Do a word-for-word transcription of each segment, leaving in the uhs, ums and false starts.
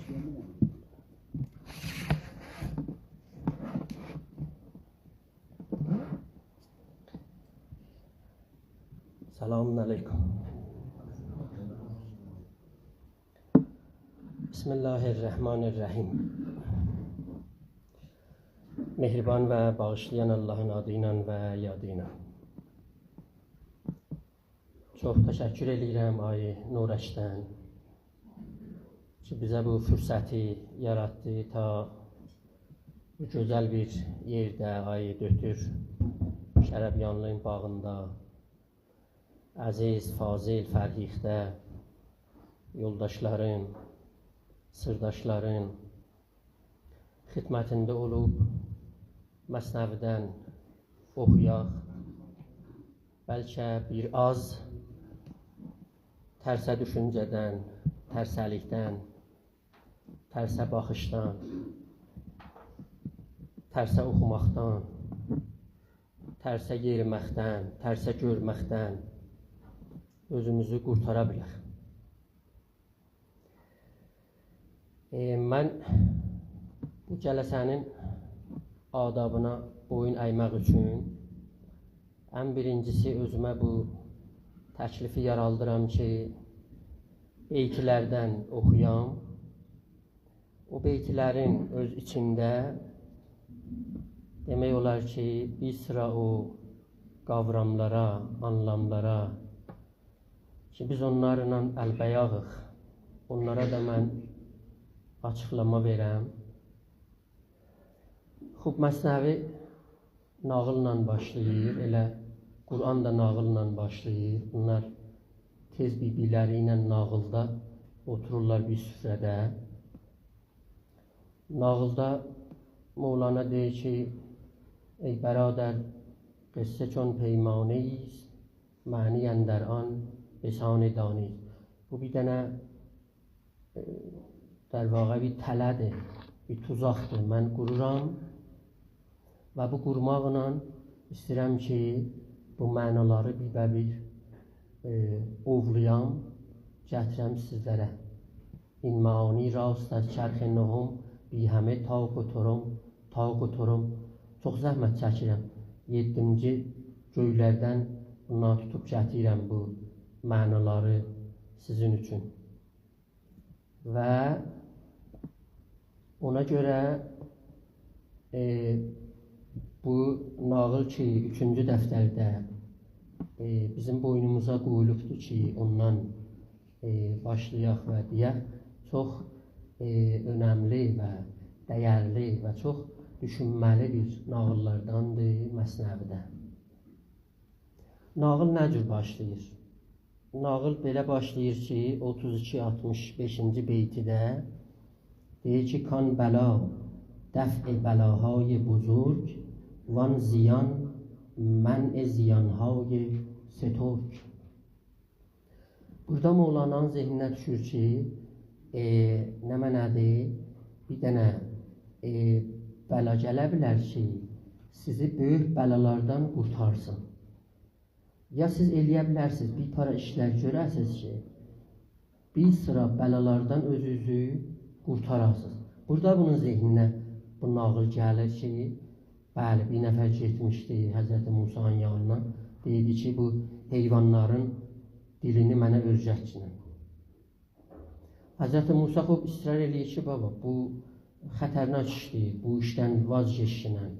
سلام علیکم. بسم الله الرحمن الرحیم. مهربان و باغیشلایان آللاهین آدی ایله و یادی ایله. چوخ تشکر ائله‌ییرم آقای نورکدن کی، بیزه بو فرصتی یاراتدی تا بو گؤزل بیر یئرده، آقای دؤتور شربیانلی‌نین باغیندا، عزیز، فاضل، فرهیخته یولداشلارین، سیرداشلارین خدمتینده اولوب مثنوی‌دن اوخویاق. بلکه بیر آز ترسه دوشونجه‌دن، ترسه‌لیکدن، ترسه باخیشدان، ترسه اوخوماقدان، ترسه یئریمکدن، ترسه گؤرمکدن اؤزوموزو قورتارا بیلک. ائ، من بو جلسه‌نین آدابینا بویون اَیمک اوچون ان بیرینجیسی اؤزومه بو تکلیفی یارادیرام کی، بیت‌لردن اوخویام. او بیت‌لرین اؤز ایچینده دئمک اولار کی، بیر سیرا او قاوراملارا، آنلاملارا کی، بیز اونلارلا ال‌به‌یاغیق، اونلارا دا من آچیقلاما وئرم. خوب، مثنوی ناغیللا باشلاییر، ائله قرآن دا ناغیللا باشلاییر. بونلار تئز بیر-بیرلری ایله ناغیلدا اوتورورلار بیر سفره‌ده. ناغیلدا مولانا دئییر کی، «ای برادر، قصه چون پیمانه‌ای است، معنی اندر آن بسان دانه است.» بو بیر دنه، ائ، در واقع بیر تله‌دیر، بیر توزاقدیر. من قورورام و بو قورماقلا ایسته‌ییرم کی، بو معنالاری بیربه‌بیر، ائ، اوولایام، گتیرم سیزلره. «این معانی راست از چرخ نهم، بی همه طاق و طرم، طاق و طرم.» چوخ زحمت چکیرم. یئددینجی گؤیلردن بونلاری توتوب گتیریرم بو معنالاری سیزین اوچون. و اونا گؤره، ائ، بو ناغیل کی، اوچونجو دفترده، ائ، بیزیم بوینوموزا قویولوبدور کی، اوندان ائ، باشلایاق و دئیک، چوخ، ائ، اؤنملی و دیرلی و چوخ دوشونمه‌لی بیر ناغیللارداندیر مثنوی‌ده. ناغیل نه جور باشلاییر؟ ناغیل بئله باشلاییر کی، اوتوز ایکی آلتمیش بئشینجی بیتیده دئییر کی، «کان بلا دفع بلاهای بزرگ، وان زیان منع زیانهای سترگ.» بورادا مولانانین ذهنینه دوشور کی، ائ، نمنه‌دیر؟ بیر دنه، ائ، بلا گله بیلر کی، سیزی بؤیوک بلالاردان قورتارسین. یا سیز ائلیه بیلرسینیز، بیر پارا ایشلر گؤره‌سینیز کی، بیر سیرا بلالاردان اؤزونوزو قورتاراسینیز. بورادا بونون ذهنینه بو ناغیل گلیر کی، بلی، بیر نفر گئتمیشدی حضرت موسی‌نین یانینا، دئییردی کی، بو حیوانلارین دیلینی منه اؤیرتگینن. حضرت موسی خوب اصرار ائله‌ییر کی، بابا، بو خطرناک ایشدیر، بو ایشدن واز کئچگینن،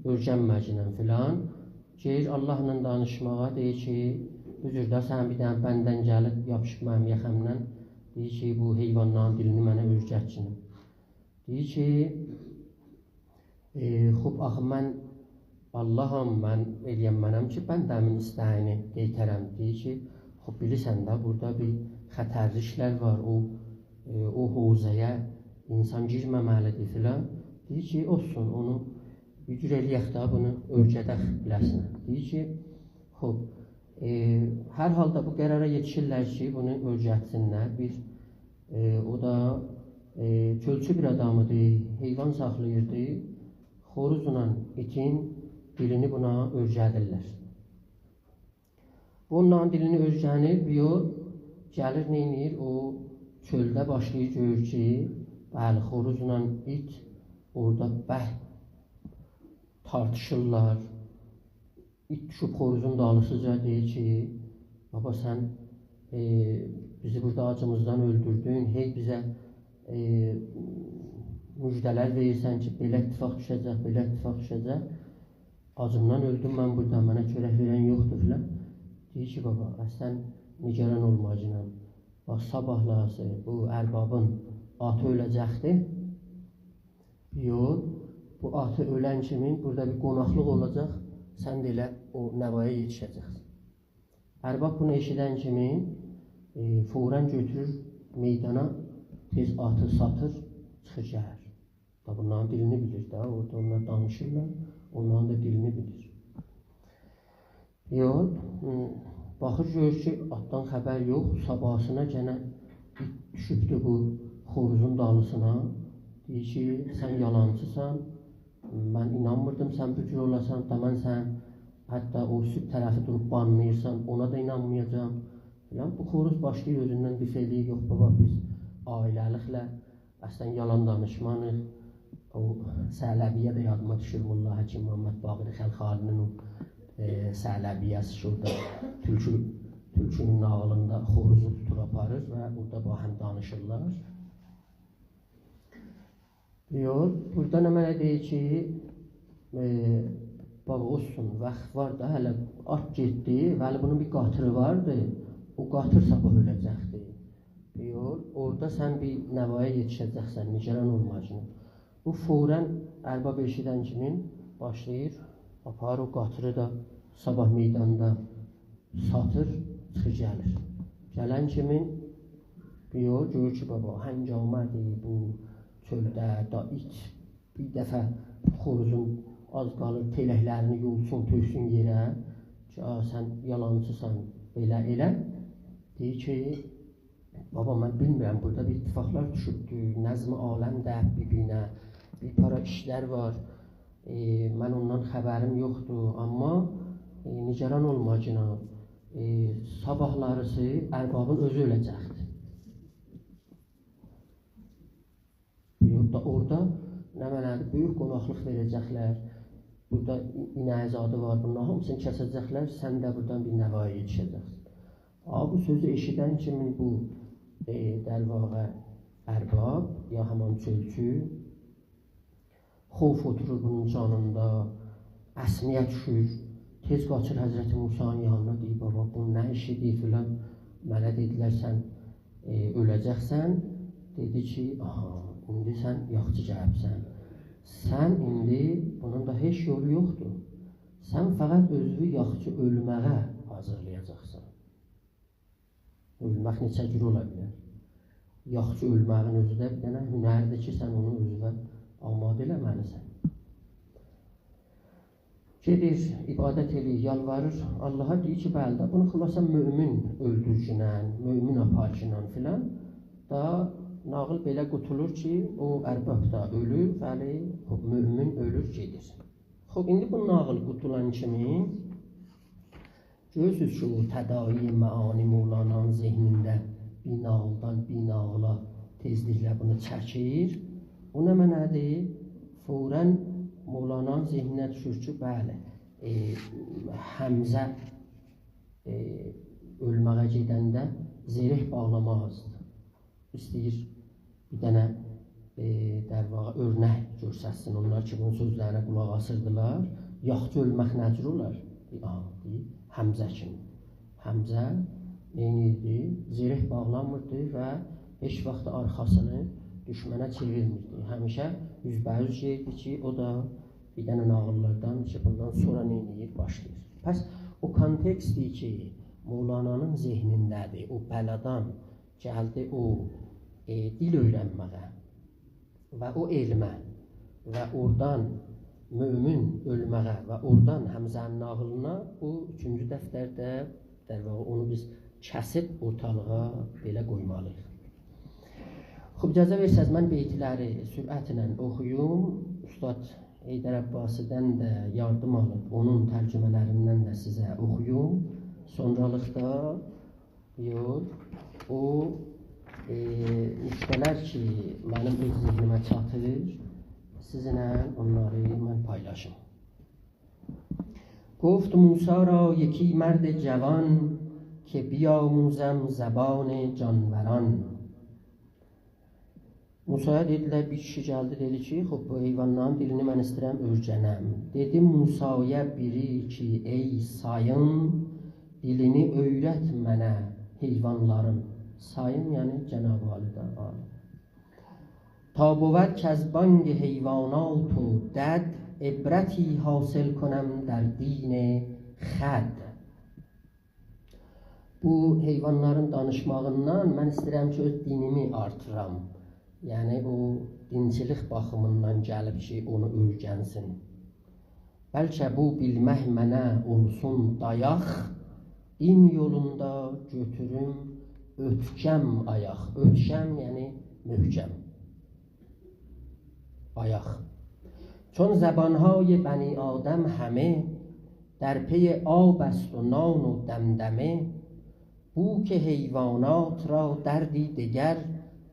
اؤیرنمه‌گینن فلان. گئدیر آللاهلا دانیشماغا، دئییر کی، «بو جور ده سنین بیر دنه بندن گلیب یاپیشیب منیم یاخامدان، دئییر کی، بو حیوانلارین دیلینی منه اؤیرتگینن.» دئییر کی، ائ، خوب، آخی من آللاهام، من ائلیه‌نمه‌رم کی، بنده‌مین ایسته‌یینی قئیترم. دئییر کی، خوب، بیلیرسن ده، بورادا بیر خطرلی ایشلر وار، او، ائ، او حوزه‌یه اینسان گیرمه‌مه‌لیدیر فلان. دئییر کی، اولسون، اونو بیر جور ائلیه‌ک ده، بونو اؤیره‌دک بیله‌سینه. دئییر کی، خوب، ائ، هر حالدا بو قرارا یئتیشیرلر کی، بونو اؤیرتسینلر. بیر، ائ، او دا، ائ، چؤلچو بیر آدام ایدی، حیوان ساخلاییردی. خوروزلا ایتین دیلینی بونا اؤیره‌دیرلر. بو اونلارین دیلینی اؤیره‌نیر، بو یول گلیر، نئینیر؟ او چؤلده باشلاییر، گؤرور کی، بلی، خوروزلا ایت اورادا برک تارتیشیرلار. ایت دوشوب خوروزون دالیسیجا دئییر کی: «بابا، سن، ائ، بیزی بورادا آجیمیزدان اؤلدوردون، هئی بیزه، ائ، مژده‌لر وئریرسن کی، بئله اتفاق دوشه‌جک، بئله اتفاق دوشه‌جک. آجیمدان اؤلدوم من بورادا، منه چؤرک وئرن یوخدور» فلان. دئییر کی: «بابا، اصلاً نگران اولماگینان. باخ، صاباحلاریسی بو اربابین آتی اؤله‌جکدیر. یوخ، بو آتی اؤلن کیمی بورادا بیر قوناقلیق اولاجاق، سن ده ائله او نوایا یئتیشه‌جکسن.» ارباب بونو ائشیدن کیمی، ائ، فوراً گؤتورور میدانا، تئز آتی ساتیر، چیخیر گلیر. دا بونلارین دیلینی بیلیر ده، اورادا اونلار دانیشیرلار، اونلارین دا دیلینی بیلیر. یوخ، هی، باخیر، گؤرور کی، آتدان خبر یوخ. صاباحیسینا گئنه دوشوبدو بو خوروزون دالیسینا. دئییر کی: «سن یالانچیسان، من اینانمیردیم سن بو جور اولاسان، دا من سن حتی او صبح طرفی دوروب بانلاییرسان، اونا دا اینانمایاجاغام» فلان. بو خوروز باشلاییر اؤزوندن دفاع ائله‌ییر: «یوخ بابا، بیز عائله‌لیکله اصلاً یالان دانیشماریق.» او ثعلبیه ده یادیما دوشور، ملا حکیم محمد باقر خلخالی‌نین او، ائ، ثعلبیه‌سی کی، اورادا تولکو، تولکونون ناغیلیندا خوروزو توتور آپاریر و بورادا باهم دانیشیرلار. یوخ، بورادا نمنه دئییر کی، ائ، بابا، اولسون، واخت وار دا، هله آت گئتدی، ولی بونون بیر قاطیری واردی، او قاطیر صاباح اؤله‌جکدی. یوخ، اورادا سن بیر نوایا یئتیشه‌جکسن، نگران اولماگینان. بو فوراً ارباب ائشیدن کیمی باشلاییر، آپاریر او قاطیری دا صاباح میداندا ساتیر، چیخیر گلیر. گلن کیمی یوخ، گؤرور کی، بابا، هنگامه‌دیر بو چؤلده، دا ایت بیر دفعه خوروزون آز قالیر تئلکلرینی یولسون، تؤکسون یئره کی: «آ، سن یالانچیسان، بئله ائله.» دئییر کی: «بابا، من بیلمیرم، بورادا بیر اتفاقلار دوشوبدور، نظم عالم دَییب بیر-بیرینه، بیر پارا ایشلر وار، ائ، من اوندان خبریم یوخدور، آمما، ائ، نگران اولماگینان، ائ، صاباحلاریسی اربابین اؤزو اؤله‌جکدیر.» یوخ دا، اورادا نمنه‌دیر، بؤیوک قوناقلیق وئره‌جکلر. بورادا ای-، اینک زادی وار، بونلارین هامیسینی کسه‌جکلر، سن ده بورادان بیر نوایا یئتیشه‌جکسن. آ، بو سؤزو ائشیدن کیمی بو، ائ، در واقع ارباب، یا همان چؤلچو، خوف اوتورور بونون جانیندا، اسمه‌یه دوشور، تئز قاچیر حضرت موسی‌نین یانینا، دئییر: «بابا، بو نه ایشیدیر؟» فلان. «منه دئدیلر، سن، ائ، اؤله‌جکسن.» دئدی کی: «آها، ایندی سن یاخچی گلیبسن. سن ایندی، بونون دا هئچ یولو یوخدور. سن فقط اؤزووو یاخچی اؤلمه‌یه حاضیرلایاجاقسان. اؤلمک نئچه جور اولا بیلر. یاخچی اؤلمه‌یین اؤزو ده بیر دنه هنردیر کی، سن اونو اؤزونه آماده ائله‌مه‌لیسن.» گئدیر، عبادت ائله‌ییر، یالواریر آللاها، دئییر کی: «بلی ده، بونو خلاصه مؤمن اؤلدورگینن، مؤمن آپارگینان» فلان. دا ناغیل بئله قوتولور کی، او ارباب دا اؤلور، بلی، او مؤمن اؤلور، گئدیر. خوب، ایندی بو ناغیل قوتولان کیمی گؤرورسوز کی، او تداعی معانی مولانانین ذهنینده بیر ناغیلدان بیر ناغیلا تئزلیکله بونو چکیر. او نمنه‌دیر؟ فوراً مولانانین ذهنینه دوشور کی، بلی، ائ، حمزه، ائ، اؤلمه‌یه گئدنده زره باغلامازدی. ایسته‌ییر بیر دنه، ائ، در واقع اؤرنک گؤرستسین. اونلار کی، بونون سؤزلرینه قولاق آسیردیلار، یاخچی اؤلمک نه جور اولار؟ دئییر، آها، دئییر، حمزه کیمی. حمزه نئینیردی؟ زره باغلامیردی و هئچ واخت آرخاسینی دوشمنه چئویرمیردی. همیشه اوزبه‌اوز گئدیردی کی، او دا بیر دنه ناغیللاردان کی، بوندان سونرا نئینیر؟ باشلاییر. پس او کانتکستی کی، مولانانین ذهنینده‌دیر، او بلادان گلدی او، ائ، دیل اؤیرنمه‌یه و او علمه و اورادان مؤمن اؤلمه‌یه و اورادان حمزه‌نین ناغیلینا، بو اوچونجو دفترده، در واقع، اونو بیز کسیب اورتالیغا بئله قویمالی‌ییق. خوب، اجازه وئرسز، من بیتلری سرعتله اوخویوم. اوستاد حیدر عباسی‌دن ده یاردیم آلیب، اونون ترجمه‌لریندن ده سیزه اوخویوم. سونرالیقدا، یوخ، او ائ، نکته‌لر کی، منیم اؤز ذهنیمه چاتیر، سیزینله اونلاری من پایلاشیم. گفت موسی را یکی مرد جوان، که بیاموزم زبان جانوران. موسایا دئدیلر، بیر کیشی گلدی، دئدی کی، خوب، بو حیوانلارین دیلینی من ایسته‌ییرم اؤیرنم. دئدی موسایا بیری کی، ای سایین، دیلینی اؤیرت منه حیوانلارین. سایین، یعنی جناب عالی ده، عالی. تا بود کز بانگ حیوانات و دد، عبرتی حاصل کنم در دین خود. بو حیوانلارین دانیشماغیندان من ایسته‌ییرم کی، اؤز دینیمی آرتیرام. یعنی، او دینچیلیک باخیمیندان گلیب کی، اونو اؤیرنسین. بلکه بو بیلمک منه اولسون دایاق، دین یولوندا گؤتوروم اؤتکم آیاق. اؤتکم، یعنی محکم آیاق. چون زبان‌های بنی آدم همه، در پی آب است و نان و دمدمه، بو که حیوانات را دردی دگر،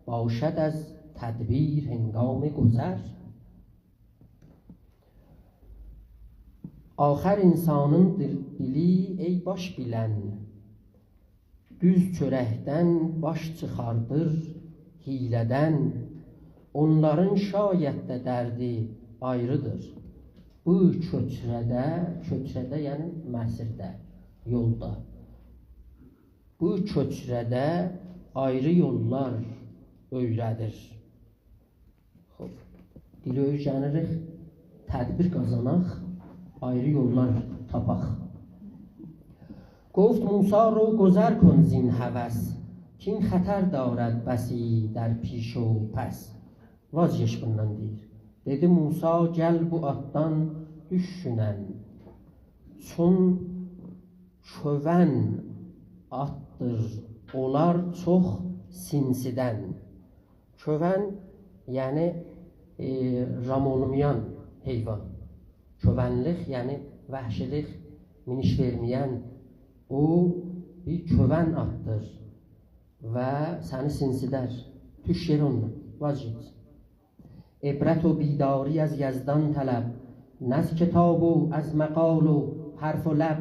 باشد از تدبیر هنگام گذر. آخر انسانین دیل-، دیلی، ای باش بیلن، دوز چؤرکدن باش چیخاردیر، حیله‌دن. اونلارین شاید ده دردی آیریدیر. بو کؤچره‌ده، کؤچره‌ده، یعنی مسیرده، یولدا. بو کؤچره‌ده آیری یوللار اؤیره‌دیر. خوب. دیلی اؤیرنیریک، تدبیر قازاناق، آیری یوللار تاپاق. گفت موسی: رو گذر کن زین هوس، کین خطر دارد بسی در پیش و پس. واز گئچ بوندان، دئییر. دئدی موسی: گل بو آتدان دوشگینن. چون کؤون آتدیر، اولار چوخ سینسیدن. کؤون، یعنی، ائ، رام اولمایان حیوان. کؤونلیک، یعنی وحشیلیک، مینیش وئرمه‌ین، او بیر کؤون آتدیر و سنی سینسیدر. دوش یئره اوندان، واز گئچ. عبرت و بیداری از یزدان طلب، نه از کتاب و از مقال و حرف و لب.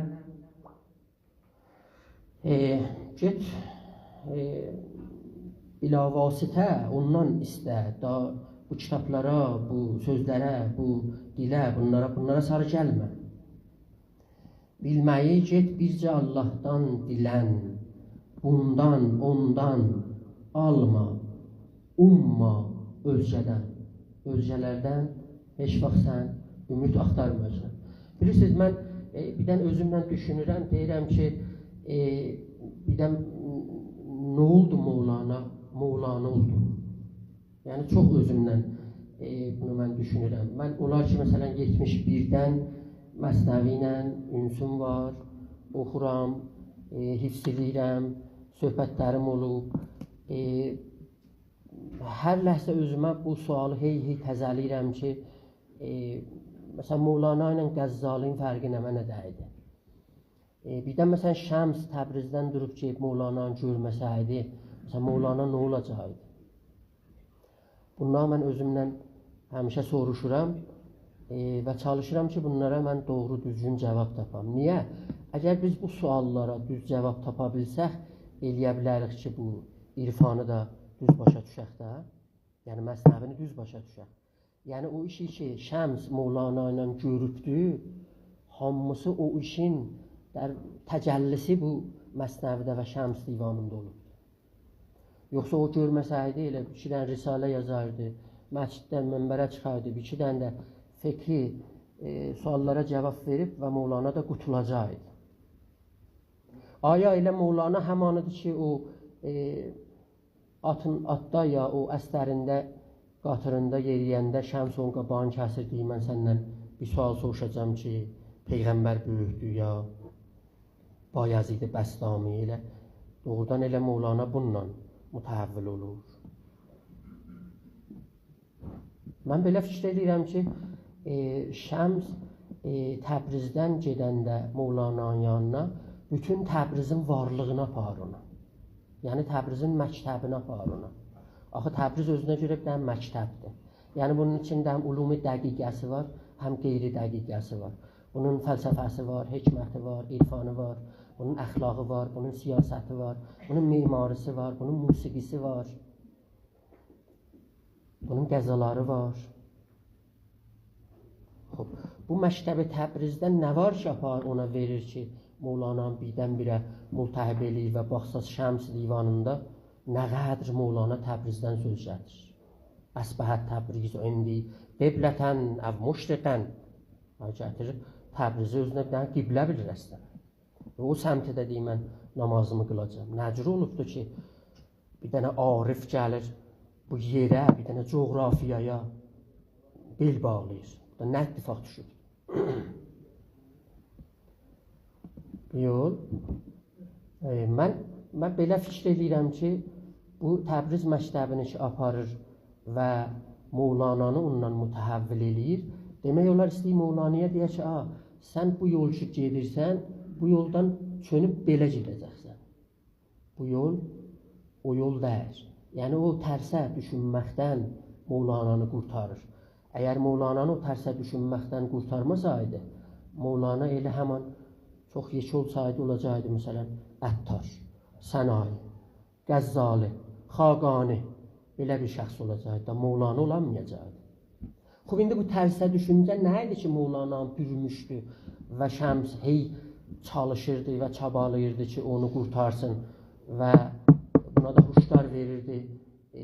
ائ، گئت، ائ، بلاواسطه اوندان ایسته، دا بو کیتابلارا، بو سؤزلره، بو دیله، بونلارا، بونلارا ساری گلمه. بیلمه‌یی گئت بیرجه آللاهدان دیلن، بوندان، اوندان آلما، اومما اؤزگه‌دن. اؤزگه‌لردن هئچ واخت سن اومید آختارما اؤزونه. بیلیرسینیز، من، ائ، بیردن اؤزومله دوشونورم، دئییرم کی، ائ، بیردن نه اولدو مولانا، مولانا اولدو. یعنی، چوخ اؤزومدن، ائ، بونو من دوشونورم. من اولار کی، مثلا، یئتمیش بیردن مثنوی ایله اونسوم وار، اوخورام، ائ، حفظ ائله‌ییرم، صحبتلریم اولوب. ائ، هر لحظه اؤزومه بو سؤالی هئی هئی تزه‌له‌ییرم کی، ائ، مثلا، مولانا ایله غزالی‌نین فرقی نمنه‌ده ایدی؟ ائ، بیردن، مثلا، شمس تبریزدن دوروب گئدیب مولانانی گؤرمه‌سه‌یدی، مثلا، مولانا نه اولاجاقدی؟ بونلاری من اؤزومدن همیشه سوروشورام، ائ، و چالیشیرام کی، بونلارا من دوغرو، دوزگون جاواب تاپام. نییه؟ اگر بیز بو سؤاللارا دوز جاواب تاپا بیلسک، ائلیه بیلریک کی، بو عرفانی دا دوز باشا دوشک ده. یعنی، مثنوی‌نی دوز باشا دوشک. یعنی، او ایشی کی، شمس مولانا ایله گؤروبدو، هامیسی او ایشین در-، تجلی‌سی بو مثنوی‌ده و شمس دیوانیندا اولوبدو. یوخسا او گؤرمه‌سه‌یدی، ائله ایکی دنه رساله یازاردی، مسجددن منبره چیخاردی، بیر ایکی دنه ده فقهی، ائ، سؤاللارا جاواب وئریب و مولانا دا قوتولاجاقدی. آیا ائله مولانا همانیدیر کی، او، ائ، آتین، آتدا یا او عسگرینده، قاطیریندا یئرییه‌نده شمس اونون قاباغینی کسیر، دئییر: «من سندن بیر سؤال سوروشاجاغام کی، پیغمبر بؤیوکدور یا بایزید بسطامی؟» ائله، دوغرودان ائله مولانا بونونلا متحول اولور. من بئله فیکیر ائدیرم کی، ائ، شمس، ائ، تبریزدن گئدنده مولانانین یانینا، بوتون تبریزین وارلیغینی آپاریر اونا. یعنی تبریزین مکتبینی آپاریر اونا. آخی تبریز اؤزونه گؤره بیر دنه مکتبدیر. یعنی بونون ایچینده هم علوم دقیقه‌سی وار، هم غیر دقیقه‌سی وار. بونون فلسفه‌سی وار، حکمتی وار، عرفانی وار، بونون اخلاقی وار، بونون سیاستی وار، بونون معماری‌سی وار، بونون موسیقی‌سی وار، بونون غذالاری وار. خوب، بو مکتب تبریزده نه وار کی، آپاریر اونا وئریر کی، مولانانی بیردن-بیره ملتهب ائله‌ییر و باخساز شمس دیوانیندا نه قدر مولانا تبریزدن سؤز گتیریر. «أصبحت تبریز عندی قبلةً أو مشرقاً.» ها، گتیریر تبریزی اؤزونه بیر دنه قبله بیلیر اصلاً. او سمتده دئییر، من نمازیمی قیلاجاغام. نه جور اولوبدور کی، بیر دنه عارف گلیر بو یئره، بیر دنه جغرافیایا بئل باغلاییر؟ بورادا نه اتفاق دوشوب؟ یول. ائ، من، من بئله فیکیر ائله‌ییرم کی، بو تبریز مکتبینی کی آپاریر و مولانانی اوندان متحول ائله‌ییر، دئمک اولار ایسته‌ییر مولانایا دئیه کی، «آ، سن بو یول کی گئدیرسن، بو یولدان چؤنوب بئله گئده‌جکسن.» بو یول او یول دئییل. یعنی او ترسه دوشونمکدن مولانانی قورتاریر. اگر مولانانی او ترسه دوشونمکدن قورتارماسایدی، مولانا ائله همان چوخ یئکه اولسایدی، اولاجاقدی، مثلاً، عطار، سنایی، غزالی، خاقانی، بئله بیر شخص اولاجاقدی دا، مولانا اولانمایاجاقدی. خوب، ایندی بو ترسه دوشونجه نه ایدی کی، مولانانی بوروموشدو و شمس هئی چالیشیردی و چابالاییردی کی، اونو قورتارسین و بونا دا هشدار وئریردی. ائ،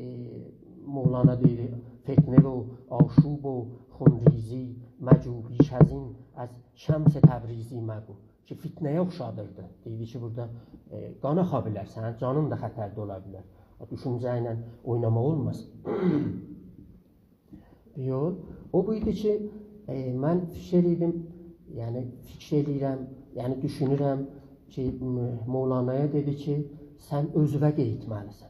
مولانا دئییر، «فتنه و آشوب و خونریزی مجو، بیش از این از شمس تبریزی مگو.» کی، فتنه‌یه اوخشادیردی. دئییردی کی، بورادا، ائ، قان آخا بیلر، سنین جانین دا خطرده اولا بیلر. او دوشونجه ایله اویناماق اولماز. یوخ، او بو ایدی کی، ائ، من فیکیر ائدیم، یعنی فیکیر ائله‌ییرم، یعنی دوشونورم کی، م-، مولانایا دئدی کی، سن اؤزونه قئییتمه‌لیسن.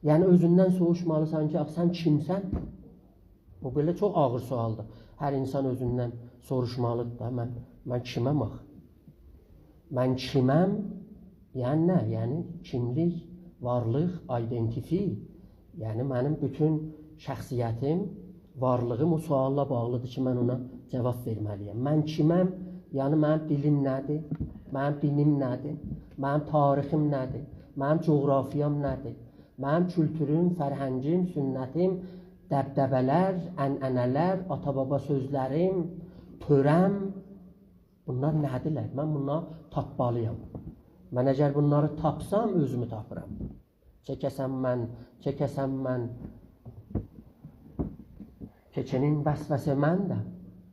یعنی اؤزوندن سوروشمالیسان کی، آخی سن کیمسن؟ بو بئله چوخ آغیر سؤالدیر. هر اینسان اؤزوندن سوروشمالیدیر دا، من، من کیمم آخی؟ من کیمم؟ یعنی نه؟ یعنی کیملیک، وارلیق، identity. یعنی منیم بوتون شخصیتیم، وارلیغیم او سؤاللا باغلیدیر کی، من اونا جواب وئرمه‌لی‌یم. من کیمم؟ یعنی منیم دیلیم نه‌دیر؟ منیم دینیم نه‌دیر؟ منیم تاریخیم نه‌دیر؟ منیم جغرافیام نه‌دیر؟ منیم کولتوروم، فرهنگیم، سنتیم، دبدبه‌لر، عنعنه‌لر، آتا-بابا سؤزلریم، تؤره‌م، بونلار نه‌دیرلر؟ من بونلاری تاپمالی‌یام. من اگر بونلاری تاپسام، اؤزومو تاپیرام. چه کسم من، چه کسم من، که چنین وسوسه‌مندم.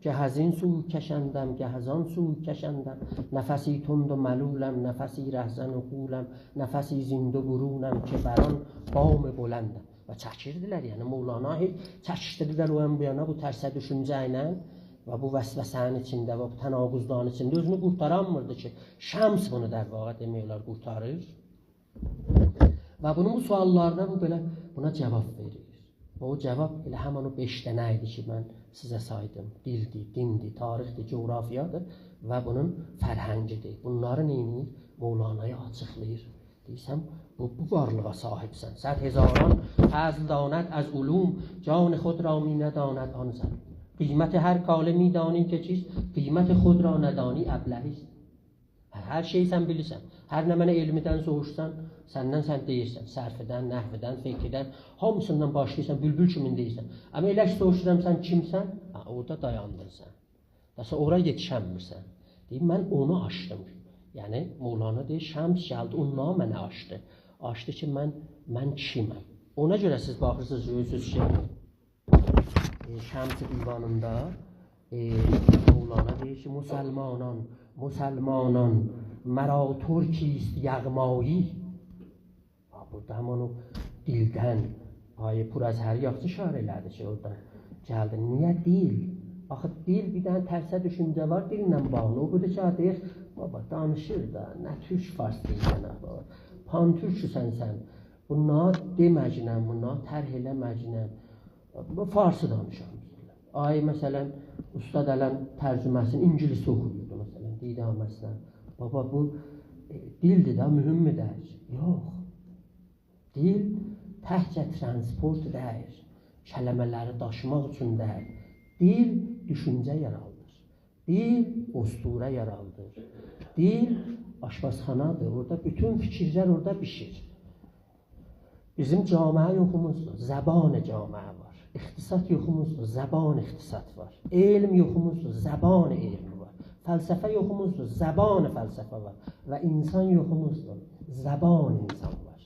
گه از این سو کشندم، گه از آن سو کشندم. نفسی تند و ملولم، نفسی رهزن و غولم، نفسی زین دو برونم که بر آن بام بلندم. و چکیردیلر، یعنی مولانا هئی چکیشدیردیلر او یان بو یانا بو ترسه دوشونجه ایله و بو وسوسه‌نین ایچینده و بو تناقضلارین ایچینده اؤزونو قورتارانمیردی کی، شمس بونو در واقع دئمک اولار قورتاریر. و بونون بو سؤاللارینا بو بئله بونا جواب وئریر. و او جواب ائله همین او بئش دنه ایدی کی، من سیزه سایدیم. دیلدیر، دیندیر، تاریخدیر، جغرافیادیر و بونون فرهنگیدیر. بونلاری نئینیر؟ مولانایا آچیقلاییر. دئییر، سن بو، بو وارلیغا صاحیبسن. صد هزاران فضل داند از علوم، جان خود را می‌نداند آن ظلوم. قیمت هر کاله می‌دانی که چیست، قیمت خود را ندانی ابلهی است. هر، هر شئیی سن بیلیرسن. هر نمنه علمیدن سوروشسان، سندن سن دئییرسن. صرفدن، نحودن، فقهدن، هامیسیندان باشلاییرسان، بولبول کیمین دئییرسن. آمما ائله کی سوروشورام، سن کیمسن؟ هه، اورادا دایاندین سن. داسا اورا یئتیشنمیرسن. دئییر، من اونو آچدیم. یعنی، مولانا دئییر، شمس گلدی، اونلاری منه آچدی. آچدی کی، من، من کیمم؟ اونا گؤره سیز باخیرسینیز، گؤرورسونوز کی، ائ، شمس دیوانیندا، ائ، مولانا دئییر کی، «مسلمانان، مسلمانان، مرا ترکی است یغمایی.» ها، بورادا همان او دیلدن، آقای پوراظهری یاخشی اشاره ائله‌دی کی، اورادان گلدی. نییه دیل؟ آخی دیل، بیر دنه ترسه دوشونجه وار دیلله باغلی. او بودور کی، دئییر، بابا، دانیشیر دا، نه تورک فارس دیلینه، بابا. پان‌تورکسن سن. بونلاری دئمه‌گینن، بونلاری طرح ائله‌مه‌گینن. بو فارسی دانیشان. آی، مثلا، اوستاد الان ترجمه‌سینی اینگیلیسه اوخویوردو، مثلا، دیدار مثلا. بابا، بو دیلدیر ده، مهم دئییل. یوخ. دیل تکجه ترانسپورت دئییل. کلمه‌لری داشیماق اوچون دئییل. دیل دوشونجه یارادیر. دیل اسطوره یارادیر. دیل آشپزخانادیر. اورادا بوتون فیکیرلر اورادا بیشیر. بیزیم جامعه یوخوموزدور، زبان جامعه وار. اقتصاد یوخوموزدور، زبان اقتصاد وار. علم یوخوموزدور، زبان علم وار. فلسفه یوخوموزدور، زبان فلسفه وار. و انسان یوخوموزدور، زبان انسان وار.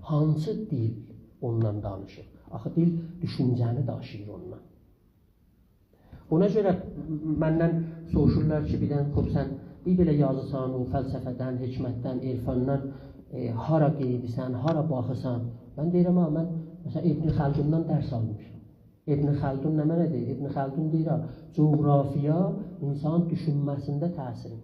هانسی دیل اوندان دانیشیر؟ آخی دیل دوشونجه‌نی داشیییر اوندان. اونا گؤره مندن سوروشورلار کی، بیر دنه خوب سن بیر بئله یازیسان، او فلسفه‌دن، حکمتدن، عرفاندان، ائ، هارا قئییدیسن، هارا باخیسان؟ من دئییرم، ها، من، مثلا، ابن خلدوندان درس آلمیشام. ابن خلدون نمنه‌دیر؟ ابن خلدون دئییر، ها، جغرافیا انسانین دوشونمه‌سینده تأثیری وار.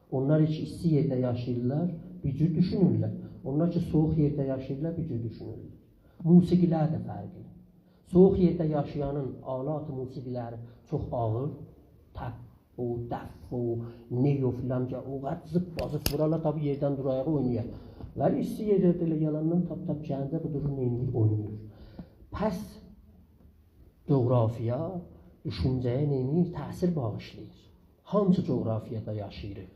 اونلار کی ایستی یئرده یاشاییرلار، بیر جور دوشونورلر. اونلار کی سویوق یئرده یاشاییرلار، بیر جور دوشونورلر. موسیقی‌لر ده فرقلی. سویوق یئرده یاشایانین آلات موسیقی‌لری چوخ آغیر. تپ و دف و نی و فلان کی، او قدر زیپپا زیپ وورارلار، تا بو یئردن دورا آیاغا، اوینایا. و ایستی یئرده ده ائله یالاندان تاپ تاپ گلنده بو دورور، نئینیر، اویناییر. پس جغرافیا دوشونجه‌یه نئینیر؟ تأثیر باغیشلاییر. هانسی جغرافیادا یاشاییریق؟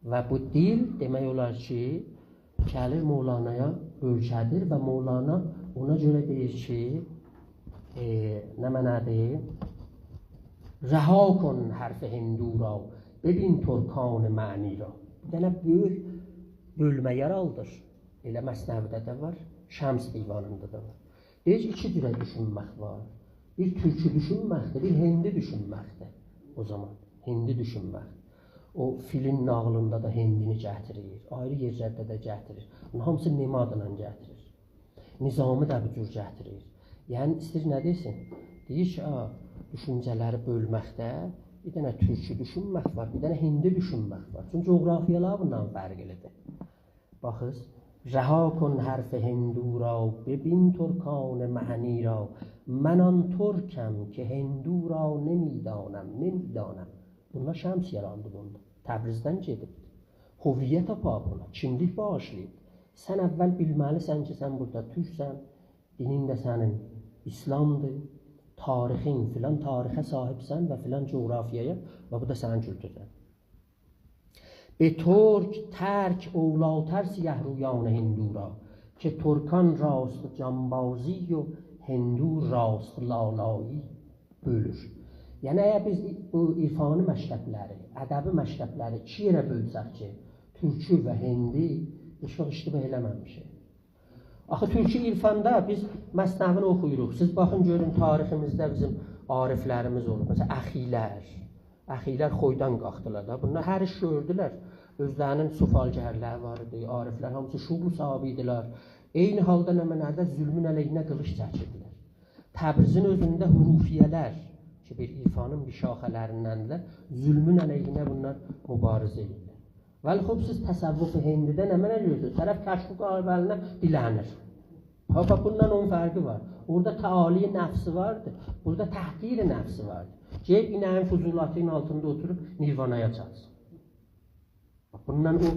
و بو دیل، دئمک اولار کی، گلیر مولانایا اؤرگه‌دیر و مولانا اونا گؤره دئییر کی، ائ، نمنه‌دیر؟ «رها کن حرف هندو را، ببین ترکان معنی را.» بیر دنه بؤیوک بؤلمه یارادیر. ائله مثنوی‌ده ده وار، شمس دیوانیندا دا وار. دئییر کی، ایکی جوره دوشونمک وار. بیر تورکی دوشونمکدیر، بیر هندی دوشونمکدیر. او زامان هندی دوشونمک. او فیلین ناغیلیندا دا هندینی گتیریر، آیری یئرلرده ده گتیریر. بونون هامیسی نمادلا گتیریر. نظامی ده بو جور گتیریر. یعنی ایسته‌ییر نه دئسین؟ دئییر کی، آ، دوشونجه‌لری بؤلمکده بیر دنه تورکی دوشونمک وار، بیر دنه هندی دوشونمک وار. چونکی جغرافیالار بوندان فرقلی‌دیر. باخیز، «رها کن حرف هندو را، ببین ترکان معنی را. من آن ترکم که هندو را نمی‌دانم، نمی‌دانم.» بونلار شمس یاراندی بوندا. تبریزدن گئدیبدی. هویت آپاریب اونا، کیملیک باغیشلاییب. سن اول بیلمه‌لیسن کی، سن بورادا تورکسن، دینین ده سنین ایسلامدیر، تاریخین، فلان تاریخه صاحیبسن و فلان جغرافیایا و بو دا سنین کولتورون. «به ترک ترک اولی‌تر سیه‌رویان هندو را، که ترکان راست جانبازی و هندو راست لالایی.» بؤلور. یعنی، اگر بیز بو عرفانی مکتبلری، ادبی مکتبلری ایکی یئره بؤلسک کی، تورکی و هندی، هئچ واخت اشتباه ائله‌مه‌میشیک. آخی تورکی عرفاندا بیز مثنوینی اوخویوروق. سیز باخین، گؤرون، تاریخیمیزده بیزیم عارفلریمیز اولوب. مثلا، اخی‌لر. اخی‌لر خویدان قالخدیلار دا. بونلار هر ایش گؤردولر. اؤزلرینین سفالگرلری وار ایدی، عارفلر، هامیسی شغل صاحیبی ایدیلر. عینی حالدا نمنه‌ده ظلمون علیهینه قیلیش چکیردیلر. تبریزین اؤزونده حروفیه‌لر کی، بیر عرفانین بیر شاخه‌لریندندیرلر، ظلمون علیهینه بونلار مبارزه ائدیرلر. ولی خوب، سیز تصوف هندیده نمنه گؤردونوز؟ طرف کشکول آلیب الینه، دیله‌نیر. ها، باخ، بونونلا اونون فرقی وار. اورادا تعالی نفسی واردی، بورادا تحقیر نفسی واردی. گئدیب اینه‌یین فضولاتینین آلتیندا اوتوروب نیروانایا چاتسین. باخ، بونونلا او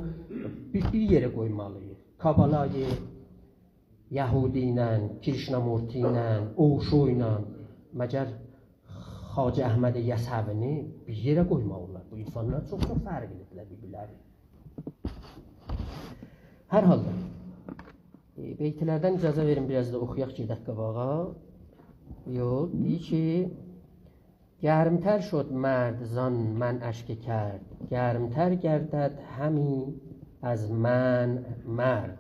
بیر، بیر یئره قویمالی‌ییق. کابالای یهودی ایله، کریشنامورتی ایله، اوشو ایله، مگر خواجه احمد یسوی‌نی بیر یئره قویماق اولار؟ بو عرفانلار چوخ-چوخ فرقلی‌دیرلر بیر-بیرلری. هر حالدا، ائ، بیتلردن اجازه وئرین، بیر آز دا اوخویاق، گئدک قاباغا. یول، دئییر کی، «گرمتر شد مرد زان منعش که کرد، گرمتر گردد همی از منع مرد.»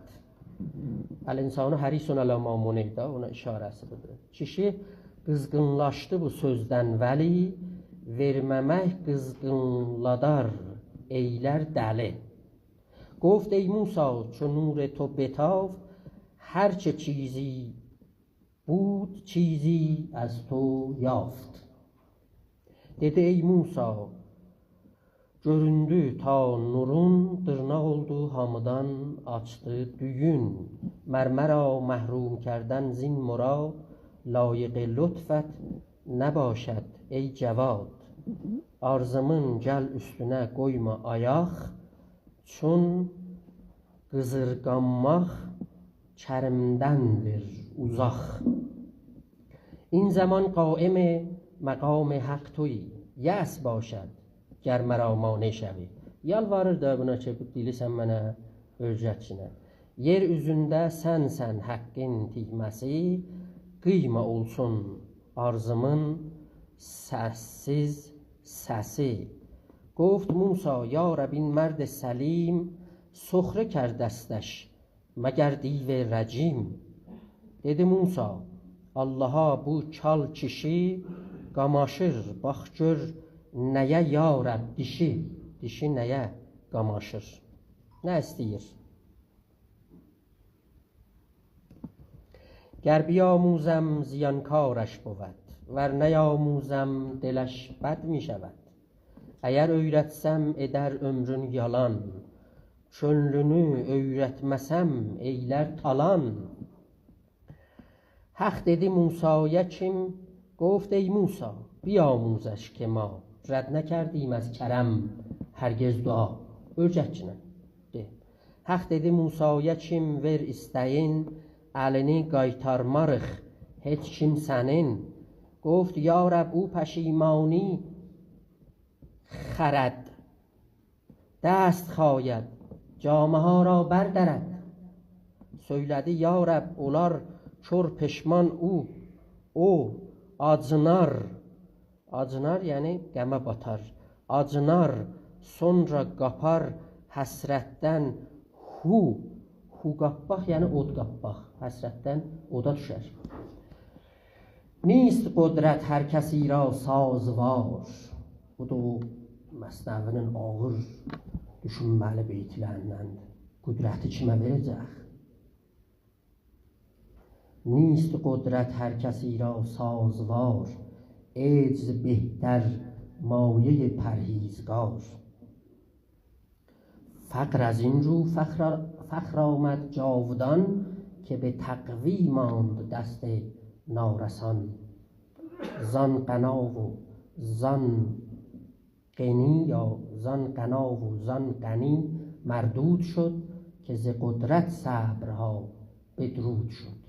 «الانسان حریص علی ما منع» دا، اونا اشاره‌سی‌دیر. کیشی قیزغینلاشدی بو سؤزدن ولی، وئرمه‌مک قیزغینلادار، ائیلر دلی. «گفت ای موسی چو نور تو بتافت، هر چه چیزی بود چیزی از تو یافت.» دئدی: «ای موسی، گؤروندو تا نورون، دیرناق اولدو هامیدان آچدی دویون. مر مرا محروم کردن زین مراد، لایق لطفت نباشد ای جواد.» آرزیمین گل اوستونه قویما آیاق، چون قیزیرغانماق کریمدندیر اوزاق. این زمان قایم مقام حق تویی، یأس باشد گر مرا مانع شوی. یالواریر دا بونا کی، بو دیلی سن منه اؤیرتگینه. یئر اوزونده سنسن حقین تیکمه‌سی، قییما اولسون آرزیمین سس‌سیز سسی. گفت موسی: یا رب، این مرد سلیم، سخره کردستش مگر دیو رجیم؟ دئدی موسی: آللاها، بو کال کیشی قاماشیر، باخ گؤر نه‌یه یا رب، دیشی، دیشی نه‌یه قاماشیر؟ نه ایسته‌ییر؟ گر بیاموزم زیانکارش بود، ور نیاموزم دلش بد می‌شود. اگر اؤیرتسم ائدر عؤمرون یالان، کؤنلونو اؤیرتمه‌سم ائیلر تالان. حق دئدی موسایا کیم، گفت ای موسی، بیاموزش که ما رد نکردیم از کرم هرگز دعا. اؤیرتگینه. دئ. حق دئدی موسایا کیم، وئر ایسته‌یین، الینی قایتارماریق هئچ کیمسه‌نین. گفت یا رب، او پشیمانی خرد، دست خاید، جامه‌ها را بردرد. سؤیله‌دی یا رب، اولار کور پشمان او، او آجینار. آجینار، یعنی غمه باتار. آجینار، سونرا قاپار حسرتدن هو. هو قاپماق، یعنی اود قاپماق. حسرتدن اودا دوشر. نیست قدرت هر کسی را سازوار. بو دا او مثنوی‌نین آغیر دوشونمه‌لی بیتلریندندیر. قدرتی کیمه وئره‌جک؟ نیست قدرت هر کسی را سازوار، عجز بهتر مایهٔ پرهیزگار. فقر از این رو فخر، فخر آمد جاودان، که به تقوی ماند دست نارسان. زان غنا و زان غنی، یا زان غنا و زان غنی مردود شد، که ز قدرت صبرها بدرود شد.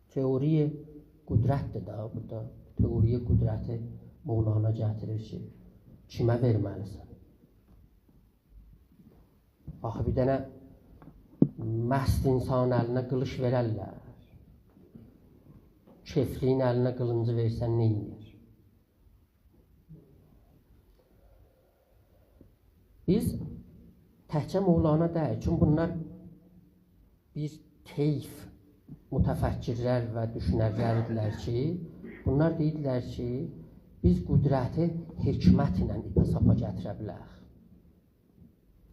تئوری قدرت‌دیر دا بورادا. تئوری قدرتی مولانا گتیریر کی، کیمه وئرمه‌لیسن؟ آخی بیر دنه مست انسان الینه قیلیش وئررلر؟ کفرین الینه قیلینجی وئرسن، نئینیر؟ بیز تکجه مولانا دئییل، چونکی بونلار بیر طیف متفکرلر و دوشونرلر ایدیلر کی، بونلار دئییردیلر کی، بیز قدرتی حکمت ایله ایپه ساپا گتیره بیلریک.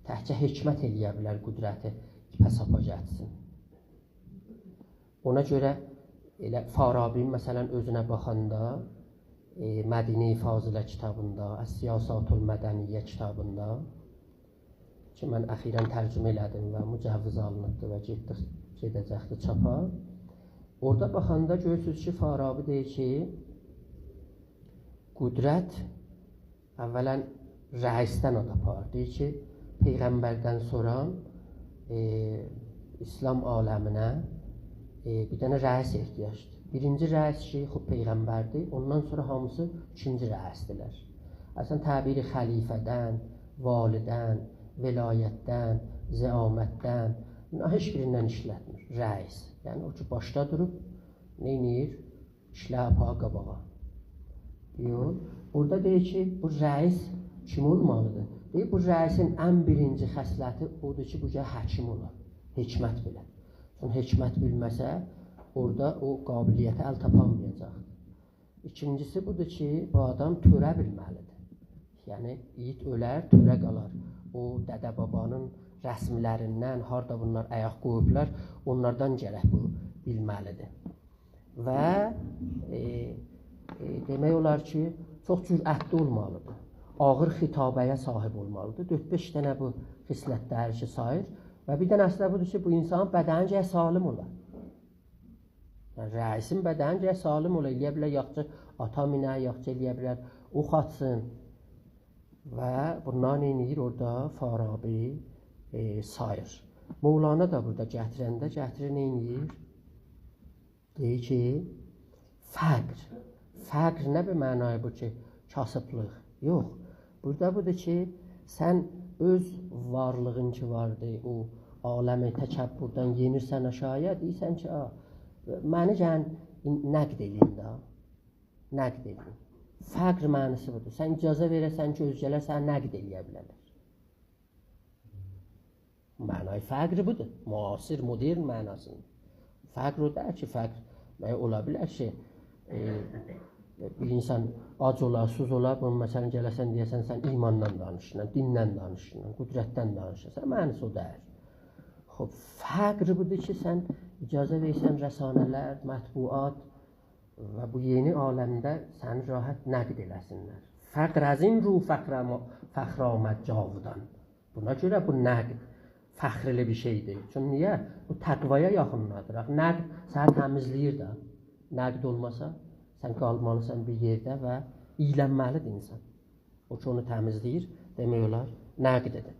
تکجه حکمت ائلیه بیلر قدرتی ایپه ساپا گتیرسین. اونا گؤره ائله فارابی‌نین، مثلا، اؤزونه باخاندا، ائ، مدینهٔ فاضله کیتابیندا، السیاسات المدنیه کیتابیندا کی، من اخیرا ترجمه ائله‌دیم و مجوز آلینیبدی و گئتدی، گئده‌جکدی چاپا. اورادا باخاندا گؤرورسونوز کی، فارابی دئییر کی، قدرت اولا رئیسدن آد آپاریر. دئییر کی، پیغمبردن سونرا، ائ، اسلام عالمینه، ائ، بیر دنه رئیس احتیاجدیر. بیرینجی رئیس کی، خوب، پیغمبردیر. اوندان سونرا هامیسی ایکینجی رئیسدیرلر. اصلا، تعبیر خلیفه‌دن، والیدن، ولایتدن، زعامتدن، بونلار هئچ بیریندن ایشلتمیر. رئیس، یعنی او کی، باشدا دوروب، نئینیر؟ ایشلری آپاریر قاباغا. یوخ. اورادا دئییر کی، بو رئیس کیم اولمالیدیر؟ دئییر، بو رئیسین ان بیرینجی خصلتی اودور کی، بو گرک حکیم اولا. حکمت بیله. چونکی حکمت بیلمه‌سه، اورادا او قابلیته ال تاپانمایاجاق. ایکینجیسی بودور کی، بو آدام تؤره بیلمه‌لیدیر. یعنی، ایگید اؤلر، تؤره قالار. او دده-بابانین رسملریندن، هاردا بونلار آیاق قویوبلار، اونلاردان گرک بو بیلمه‌لیدیر. و، ائ، ائ، دئمک اولار کی، چوخ جرأتلی اولمالیدیر. آغیر خطابه‌یه صاحب اولمالیدیر. دؤرد-بئش دنه بو خصلتلری کی، ساییر. و بیر دنه‌سی ده بودور کی، بو انسانین بدنی گرک سالم اولا. یعنی، رئیسین بدنی گرک سالم اولا. ائلیه بیلر یاخچی آتا مینه، یاخچی ائلیه بیلر اوخ آتسین. و بونلاری نئینیر اورادا؟ فارابی، ائ، ساییر. مولانا دا بورادا گتیرنده گتیریر، نئینیر؟ دئییر کی، فقر. فقر نه بیر معنای بو کی، کاسیبلیق؟ یوخ. بورادا بودور کی، سن اؤز وارلیغین کی واردی، او عالم تکبردن یئنیرسن آشاغییا، دئییرسن کی، «آ، منی گلین نقد ائله‌یین ده.» نقد ائدین. فقر معناسی بودور. سن اجازه وئره‌سن کی، اؤزگه‌لر سنی نقد ائلیه بیلرلر. معنای فقر بودور. معاصر، مدرن معناسیندا. فقر او دئییل کی، فقر، مگه اولا بیلر کی، ائ، بیر اینسان آج اولا، سوسوز اولا، بونو، مثلا، گله‌سن دئیه‌سن، سن ایماندان دانیشیرسان، دیندن دانیشیرسان، قدرتدن دانیشیرسان، معناسی او دئییل. خوب، فقر بودور کی، سن اجازه وئره‌سن رسانه‌لر، مطبوعات، و بو یئنی عالمده سنی راحت نقد ائله‌سینلر. فقر از این رو فخر آم-، فخر آمد جاودان. بونا گؤره بو نقد فخرلی بیر شئیدیر. چونکی نییه؟ بو تقوایا یاخینلادیر. آخی نقد سنی تمیزله‌ییر ده. نقد اولماسا، سن قالمالیسان بیر یئرده و اییلنمه‌لیدیر اینسان. او کی، اونو تمیزله‌ییر، دئمک اولار، نقد ائدیر.